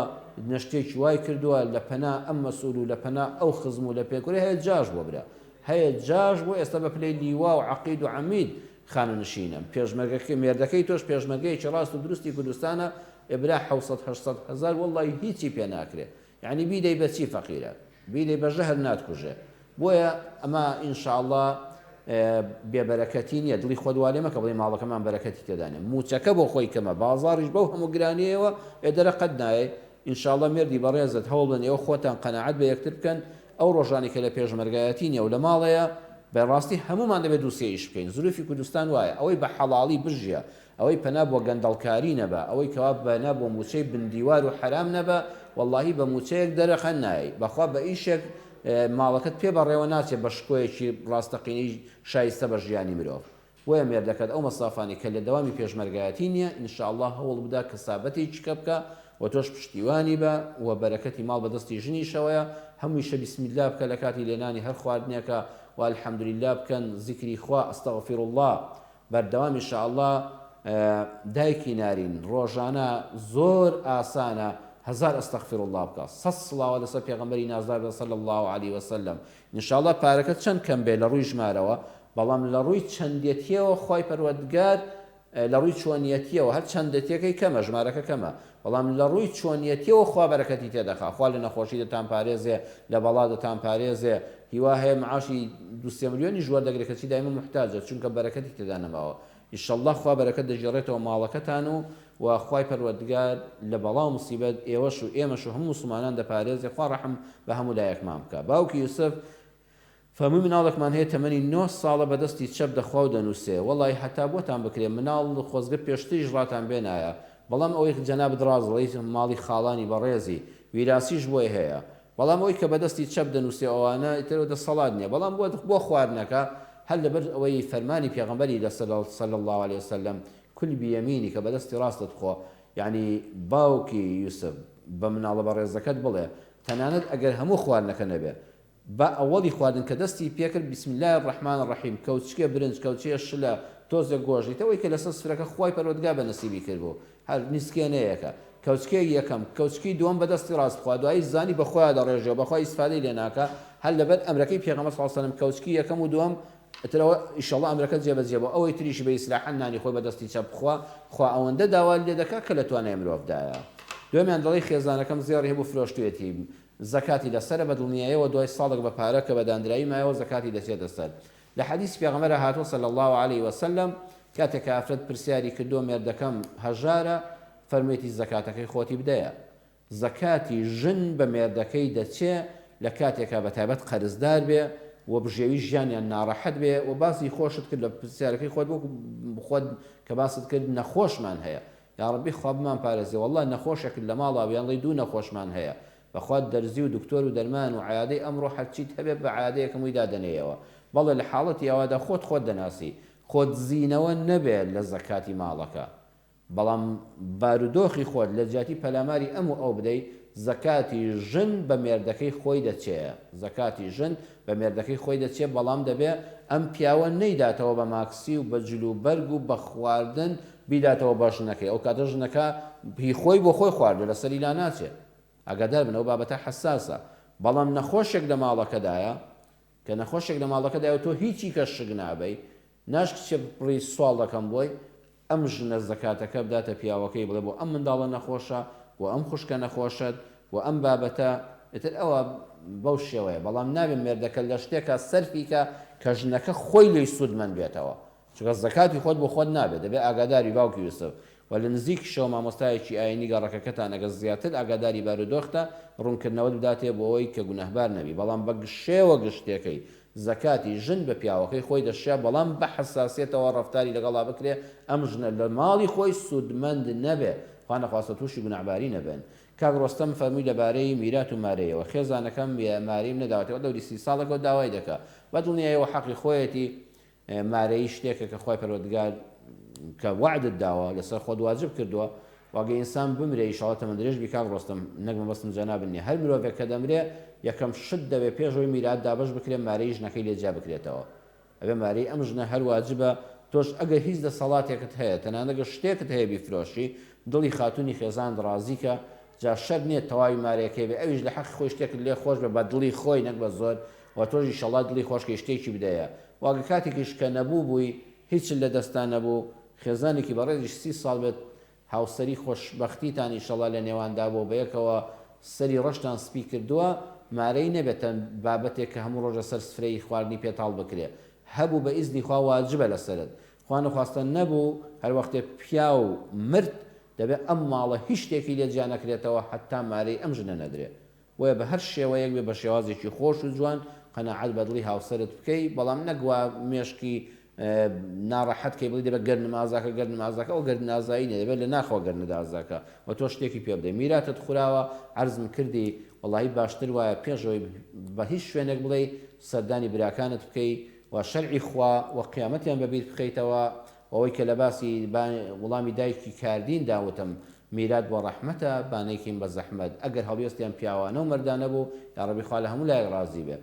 نە شتێکی وای کردووە لە پەنا ئەم مەسئول و لە پەنا ئەو خزم و لە پێ کورە هەیە جاش بووە برا هەیە جاش بووە ئێستا بە پلەی لیوا و عەقید و عەمید خانەنشینە پێشمەرگەکەی مێردەکەی تۆش پێشمەرگەیەکی ڕاست و دروستی کوردستانە ئێ برا حەوسەد هەشتسەد هەزار وەڵاهی هیچی پێ ناکرێ یەعنی بیدەی بە چی فەقیرە بیدەی بە ژەهر ناتکوژێ بۆیە ئەمە ان شاء اللە بێ بەرەکەتی نییە دڵی خۆت وا لێ مەکە بڵێ ماڵەکەمان بەرەکەتی تێدا نیە موچەکە بۆ خۆی کەمە بازاڕیش بەو هەموو گرانیەوە ئێ دەرە قەت نایەی ان شاء اللە مێردی بەڕێزت هەوڵ بدەن ئێوە خۆتان قەناعەت بە یەکتر بکەن ئەو ڕۆژانەی کە لە پێشمەرگایەتی نیە و لە ماڵەیە بە ڕاستی هەموومان دەبێت دووسێ ئیش بکەین زروفی کوردستان وایە ئەوەی بە حەڵاڵی بژیە ئەوەی پەنا بۆ گەندەڵکاری نەبا، ئەوەی کەوا پەنا بۆ موچەی بن دیوار و حەرام نەبا، وەڵاهی بە موچەیەک دەرەقە نایەی، بەخوا بە ئیشێک ماڵەکەت پێ بەڕێوە ناچێ بە شکۆیەکی ڕاستەقینەی شایستە بە ژیانی مرۆڤ. بۆیە مێردەکەت ئەو مەسرافانەی کە لە دەوامی پێشمەرگایەتی نیە، ان شاء اللە هەوڵ بدە کەسابەتێکی کە بکا و تۆش پشتیوانی بە و بەرەکەتی ماڵ بە دەستی ژنیشەوەیە، هەموویشە بسم اللە بکە لە کاتی لێنانی هەر خواردنێکا و الحمدللە بکەن، زیکری خوا، استغفر اللە، بەردەوام ان شاء اللە دایکی نارین ڕۆژانە زۆر ئاسانە هەزار استغفر اللە بکە سەد سڵاوات لەسەر پێغەمبەری نازدار بێ صلی اللە علیە وسلم ان شاء اللە پارەکە چەند کەم بێ لە ڕووی ژمارەوە بەڵام لە ڕووی چەندێتیەوە خوای پەروەردگار لە ڕووی چۆنیەتیەوە هەر چەندێتیەکەی کەمە ژمارەکە کەمە بەڵام لە ڕووی چۆنیەتیەوە خوا بەرەکەتی تێدەخا خوا لە نەخۆشی دەتان پارێزێ لە بەڵا دەتان پارێزێ هیوا هەیە معاشی دوو سێ ملیۆنیش وەردەگرێ کەچی دایمە موحتاجە چونکە بەرەکەتی تێدا نەماوە ئیشەڵڵا خوا بەرەکەت دەگێڕێتەوە ماڵەکەتان و و خوای پەروەردگار لە بەڵا و موسیبەت ئێوەش و ئێمەش و هەموو موسڵمانان دەپارێزێ خوا ڕەحم بە هەموو لایەکمان بکا باوکی یوسف فەرمووی مناڵێکمان هەیە تەمەنی نۆ ساڵە بە دەستی چەپ دەخوا و دەنووسێ وەڵای هەتا بۆتان بکرێ مناڵ خۆزگە پێشتریش ڕاتان بێنایە بەڵام ئەوەی جەنابت ڕاست دەڵێی ماڵی خاڵانی بەڕێزی ویراسیش بۆی هەیە بەڵام ئەوەی کە بە دەستی چەپ دەنووسێ ئەوانە ئیتر دەسەڵات نیە بەڵام بۆ بۆ خواردنەکە هەر لەبەر ئەوەی فەرمانی پێغەمبەری لە صلی اللە علیە وسلم کل بیمینک بە دەستی ڕاستت بخۆ یەعنی باوکی یوسف بە مناڵە بەڕێزەکەت بڵێ تەنانەت ئەگەر هەموو خواردنەکە نەبێ با ئەوەڵی خواردن کە دەستی پێکرد بسم اللە الرحمن الرحیم کەوچکێ برنج کەوچێ شلە تۆزێک گۆشت ئیتر ئەوەی کە لەسەر سفرەکە خوای پەروەردگار بە نسیبی کردبوو هەر نیسکێنەیەکە کەوچکێک یەکەم کەوچکی دووەم بە دەستی ڕاست بخوا دوایی زانی بە خۆیا دەڕێژێ و بەخوا ئیسفادەی لێ ناکا هەر لەبەر ئەمرەکەی پێغەمبەر صلی اللە علیە وسلم کەوچکی یەکەم و دووەم ئیتر ئەوە ئیشەڵا ئەمرەکە جێبەجێ بوو ئەوەی تریشی بە ئیسراحەت نانی خۆی بە دەستی چەپ بخوا خوا ئەوەندە داوات لێ دەکا کە لە توانای مرۆڤدایە دووەمیان دەڵێی خێزانەکەم زێڕی هەبوو فرۆشتویەتی زەکاتی لەسەرە بە دڵنیایەوە دوای ساڵێک بە پارە کە بە داندراوی مایەوە زەکاتی دەچێتە سەر لە حەدیسی پێغەمبەرا هاتووە صلی اللە علیە وسلم کاتێک کە ئافرەت پرسیاری کردووە مێردەکەم هەژارە فەرموویەتی زەکاتەکەی خۆتی بدەیە زەکاتی ژن بە مێردەکەی دەچێ لە کاتێکا بە تایبەت قەرزدار بێ و بژێوی ژیانیان ناڕەحەت بێ و باسی خۆشت کرد لە پرسیارەکەی خۆت وەکو خۆت کە باست کرد نەخۆشمان هەیە یاڕەبی خوا بمان پارێزێ واللە نەخۆشێکت لە ماڵا بێ ئەڵێی دوو نەخۆشمان هەیە بەخوا دەرزی و دکتۆر و دەرمان و عیادەی ئەمڕۆ هەرچیت هەبێ بە عیادەیەک هەمووی دادەنێیەوە بەڵێ لە حاڵەتی ئەوادا خۆت خۆت دەناسی خۆدزینەوە نەبێ لە زەکاتی ماڵەکە بەڵام بارودۆخی خۆت لە جیاتی پەلاماری ئەم و ئەو بدەی زەکاتی ژن بە مێردەکەی خۆی دەچێ زەکاتی ژن بە مێردەکەی خۆی دەچێ بەڵام دەبێ ئەم پیاوە نەیداتەوە بە ماکسی و بە جل و بەرگ و بە خواردن بیداتەوە بە ژنەکەی ئەو کاتە ژنەکە هی خۆی بۆ خۆی خواردوە لەسەری لاناچێ ئاگادار بن ئەو بابەتە حەساسە بەڵام نەخۆشێک لە ماڵەکەدایە کە نەخۆشێک لە ماڵەکەدایە و تۆ هیچی کەس شک نابەی ناشکچێ بڕی سواڵ دەکەم بۆی ئەم ژنە زەکاتەکە بداتە پیاوەکەی بڵێ بۆ ئەم منداڵە نەخۆشە بۆ ئەم خوشکە نەخۆشەت بۆ ئەم بابەتە ئیتر ئەوە بەو شێوەیە بەڵام نابێ مێردەکە لە شتێکا سەرفی کا کە ژنەکە خۆی لێی سوودمەند بێتەوە چونکە زەکاتی خۆت بۆ خۆت نابێت دەبێ ئاگاداری باوکی یوسف. وە لە نزیکیشەوە مامۆستایەکی ئاینی گەڕەکەکەتان ئەگەر زیاتر ئاگاداری بارودۆختە ڕوونکردنەوەت بداتێ بۆ ئەوەی کە گوناهبار نەبی بەڵام بە شێوە گشتێکەی زەکاتی ژن بە پیاوەکەی خۆی دەشیا بەڵام بە حەساسیەتەوە ڕەفتاری لەگەڵا بکرێ ئەم ژنە لە ماڵی خۆی سوودمەند نەبێ خوا نەخواستە تووشی گوناهباری نەبن کاک ڕۆستەم فەرمووی لەبارەی میرات و مارەیەوە خێزانەکەم مارەیم نەداوەتەوە دەوری سی ساڵێکەوە داوای دەکا بە دڵنیایەوە حەقی خۆیەتی مارەیی شتێکە کە خوای پەروەردگار کە وەعدت داوە لەسەر خۆت واجب کردووە وە گەر ئینسان بمرێ ئیشەڵا تەمەن درێژ بی کاک ڕۆستەم نەک مەبەستم جەنابت نیە هەر مرۆڤێک کە دەمرێ یەکەم شت دەبێ پێش ئەوەی میرات دابەش بکرێ مارەیی ژنەکەی لێ جیا بکرێتەوە ئەبێ مارەیی ئەم ژنە هەر واجبە تۆش ئەگەر هیچ دەسەڵاتێکت هەیە تەنانەت گەر شتێکت هەیە بیفرۆشی دڵی خاتوونی خێزانت ڕازی کە جا شەرت نیە تەواوی مارەیەکەی بێ ئەویش لە حەقی خۆی شتێکت لێ خۆش بێ بە دڵی خۆی نەک بە زۆر وە تۆش ئیشەڵا دڵی خۆش کەی شتێکی بدەیە وە گەر کاتێکیش کە نەبوو بووی هیچت لە دەستا نەبوو خێزانێکی بەڕێزیش سی ساڵ بێت هاوسەری خۆشبەختیتان ئیشەڵا لە نێواندا بووە بەیەکەوە سەری ڕەشتان سپی کردووە مارەی نەبێتە بابەتێک کە هەموو ڕۆژ لەسەر سفرەی خواردنی پێ تاڵ بکرێ هەبوو بە ئیزنی خوا واجبە لەسەرت خوا نەخواستە نەبوو هەروەختێ پیاو مرد دەبێ ئەم ماڵە هیچ شتێکی لێ جیا نەکرێتەوە هەتا مارەی ئەم ژنە نەدرێ بۆیە بە هەر شێوەیەک بێ بە شێوازێکی خۆش و جوان قەناعەت بە دڵی هاوسەرت بکەی بەڵام نەک وا مێشکی ناڕەحەت کەی بڵێی دەبێت گەر نمازاکە گەر نمازاکە ئەو گەر نازایی نیە دەبێت لە ناخەوە گەر ندازاکە و تۆ شتێکی پێ بدەی میراتت خوراوە عەرزم کردی وەڵاهی باشتر وایە پێش ئەوەی بە هیچ شوێنێک بڵێی سەردانی براکانت بکەی و شەرعی خوا و قیامەتیان بە بیر بخەیتەوە ئەوەی کە لە باسی وڵامی دایکی کاردین دا وتم میرات بۆ ڕەحمەتە با نەیکەین بە زەحمەت ئەگەر هەڵوێستیان پیاوانە و مەردانە بوو یاڕەبی خوا لە هەموو لایەک ڕازی بێ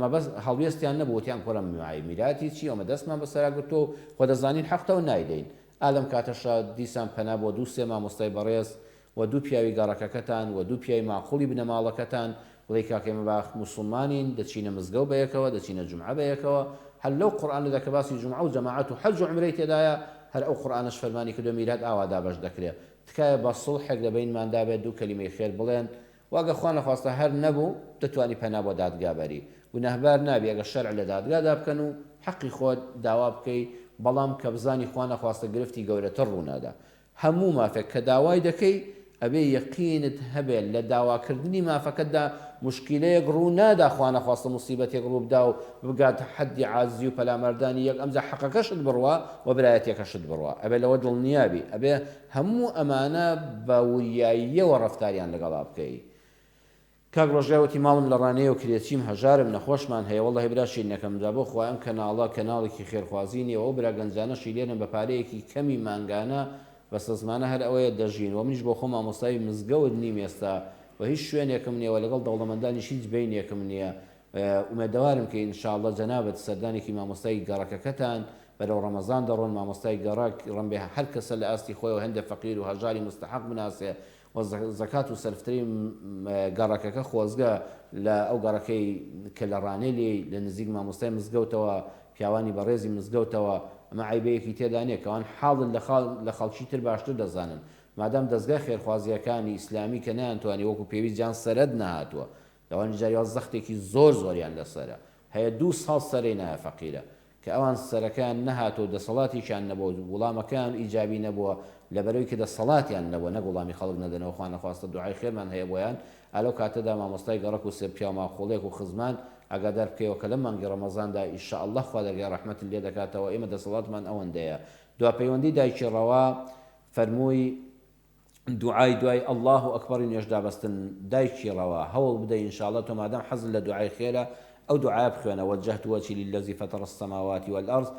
مەبەست هەڵوێستیان نەبوو وتیان کوڕە مای میراتی چی ئەمە دەستمان بەسەرا گرتووە و خۆ دەزانین حەقتە و نایدەین ئا لەم کاتەشا دیسان پەنا بۆ دوو سێ مامۆستای بەڕێز و دوو پیاوی گەڕەکەکەتان و دوو پیاوی ماقوڵی بنەماڵەکەتان بڵێی کاکە ئێمە با موسڵمانین دەچینە مزگەوت بەیەکەوە دەچینە جومعە بەیەکەوە هەر لەو قورئانەدا کە باسی جومعە و جەماعەت و حەج و عومرەی تێدایە هەر ئەو قورئانەش فەرمانی کردوە میرات ئاوا دابەش دەکرێ تکایە با سوڵحێک لە بەینماندا بێت دوو کەلیمەی خێر بڵێن و ئەگەر خوا نەخواستە هەر نەبوو دەتوانی پەنا بۆ دادگا بەری گوناهبار نابی ئەگەر شەرع لە دادگادا بکەن و حەقی خۆت داوا بکەی بەڵام کە بزانی خوا نەخواستە گرفتی گەورەتر ڕوونادا هەموو مافێک کە داوای دەکەی ئەبێ یەقینت هەبێ لە داواکردنی مافەکەتدا موشکیلەیەک ڕوو نادا خوانەخواستە موسیبەتێک ڕوو بدا و بگاتە حەدی عاجزی و پەلاماردانی یەک ئەمجا حەقەکەشت بڕوا و برایەتیەکەشت بڕوا ئەبێ لەوە دڵنیا بی ئەبێ هەموو ئەمانە بە وریاییەوە ڕەفتاریان لەگەڵا بکەی. کاک ڕۆژگار وتی ماڵم لە ڕانیەیە و کرێچیم هەژارم نەخۆشمان هەیە وەڵاهی برا شیرینەکەم جا بۆ خوای ئەم کەناڵە کەناڵێکی خێرخوازی نیە و ئەو برا گەنجانەشی لێرەن بە پارەیەکی کەمی مانگانە بەسەزمانە هەر ئەوەیە دەژین وە منیش بۆ خۆم مامۆستای مزگەوت نیم ئێستا و هیچ شوێنێکم نیە وە لەگەڵ دەوڵەمەندانیش هیچ بەینێکم نیە ئومێدەوارم کە ان شاء اللە جەنابت سەردانێکی مامۆستای گەڕەکەکەتان بەرەو ڕەمەزان دەڕۆن مامۆستای گەڕەک ڕەنبێ هەر کەسە لە ئاستی خۆیەوە هەندێ فەقیر و هەژاری موستەحەق بناسێ و زەکات و سەرفترەی گەڕەکەکە خۆزگە لە ئەو گەڕەکەی کە لە ڕانێ لێی لە نزیک مامۆستای مزگەوتەوە پیاوانی بەڕێزی مزگەوتەوە ئەمە عەیبەیەکی تێدا نیە کەوان حاڵت لە خەڵکی تر باشتر دەزانن مادام دەزگای خێرخوازیەکانی ئیسلامی کە نەیانتوانی وەکو پێویست جان سەرت نەهاتوە لەوانیش جاری وا زەختێکی زۆر زۆریان لەسەرە هەیە دوو ساڵ سەرەی نایە فەقیرە کە ئەوان سەرەکەیان نەهاتوە و دەسەڵاتێکیان نەبوە و وڵامەکەیان ئیجابی نەبوە لەبەرئەوەی کە دەسەڵاتیان نەبوە نەک وڵامی خەڵک نەدەنەوە خوا نەخواستە دوعای خێرمان هەیە بۆیان ئا لەو کاتەدا مامۆستای گەڕەک و سێ پیاو ماقوڵێک و خزمان ئاگادار بکەیەوە کە لەم مانگی ڕەمەزاندا ان شاء اللە خوا دەرگای ڕەحمەتت لێ دەکاتەوە ئێمە دەسەڵاتمان ئەوەندەیە دوا پەیوەندی دایکی ڕەوا فەرمووی دوعای دوای اللە اکبری نوێژ دابەستن دایکی ڕەوا هەوڵ بدە ان شاء اللە تۆ مادام حەزت لە دوعای خێرە ئەو دوعایە بخوێنە وجهت وجهی للذی فطر السماوات والارض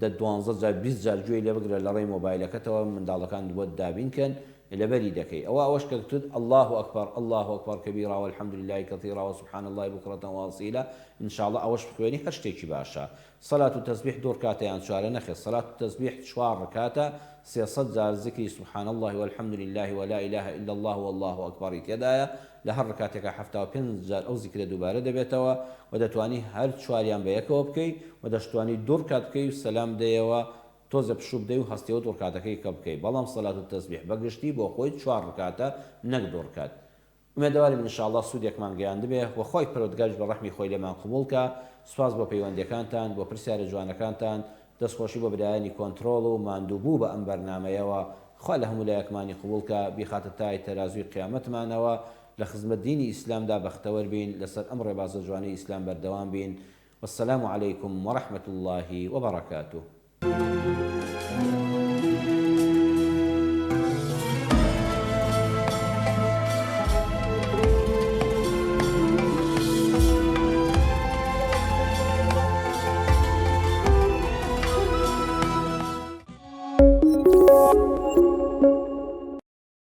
دە دوانزە جار 20 جار گوێی لێ بگرە لە ڕێی مۆبایلەکەتەوە منداڵەکانت بۆت دابین کەن لەبەری دەکەی ئەوە ئەوەش کە گوتت اللە اکبر اللە اکبر کبیرا والحمد للە کثیرا وسبحان اللە بکرة واصیلا ان شاء اللە ئەوەش بخوێنی هەر شتێکی باشە سەلات و تەسبیح دوو ڕکاتە یان چوارە؟ نەخێر سەلات و تەسبیح چوار ڕکاتە 300 جار زیکری سبحان اللە والحمد للە ولا الە الا اللە واللە اکبر ی تێدایە لە هەر ڕکاتێکا 75 جار ئەو زیکرە دووبارە دەبێتەوە و دەتوانی هەر چواریان بە یەکەوە بکەی و دەشتوانی دوو ڕکات بکەی و سەلام بدەیەوە تۆزێ پشوو بدەی و هەستیەوە دوو ڕکاتەکەی کە بکەی بەڵام سەلات و تەسبیح بە گشتی بۆ خۆی چوار ڕکاتە نەک دوو ڕکات ئومێدەوارین ان شاء اللە سوودێکمان گەیاندبێ و خوای پەروەردگاریش بە ڕەحمی خۆی لێمان قبوڵ کا. سوپاس بۆ پەیوەندیەکانتان، بۆ پرسیارە جوانەکانتان. دەستخۆشی بۆ برایانی کۆنترۆڵ و ماندووبوو بە ئەم بەرنامەیەوە، خوا لە هەموو لایەکمانی قبوڵ کا، بیخاتە تای تەرازووی قیامەتمانەوە، لە خزمەت دینی ئیسلامدا بەختەوەر بین، لەسەر ئەم ڕێبازە جوانەی ئیسلام بەردەوام بین، والسلام علیکم ورحمە اللە وبرکاته.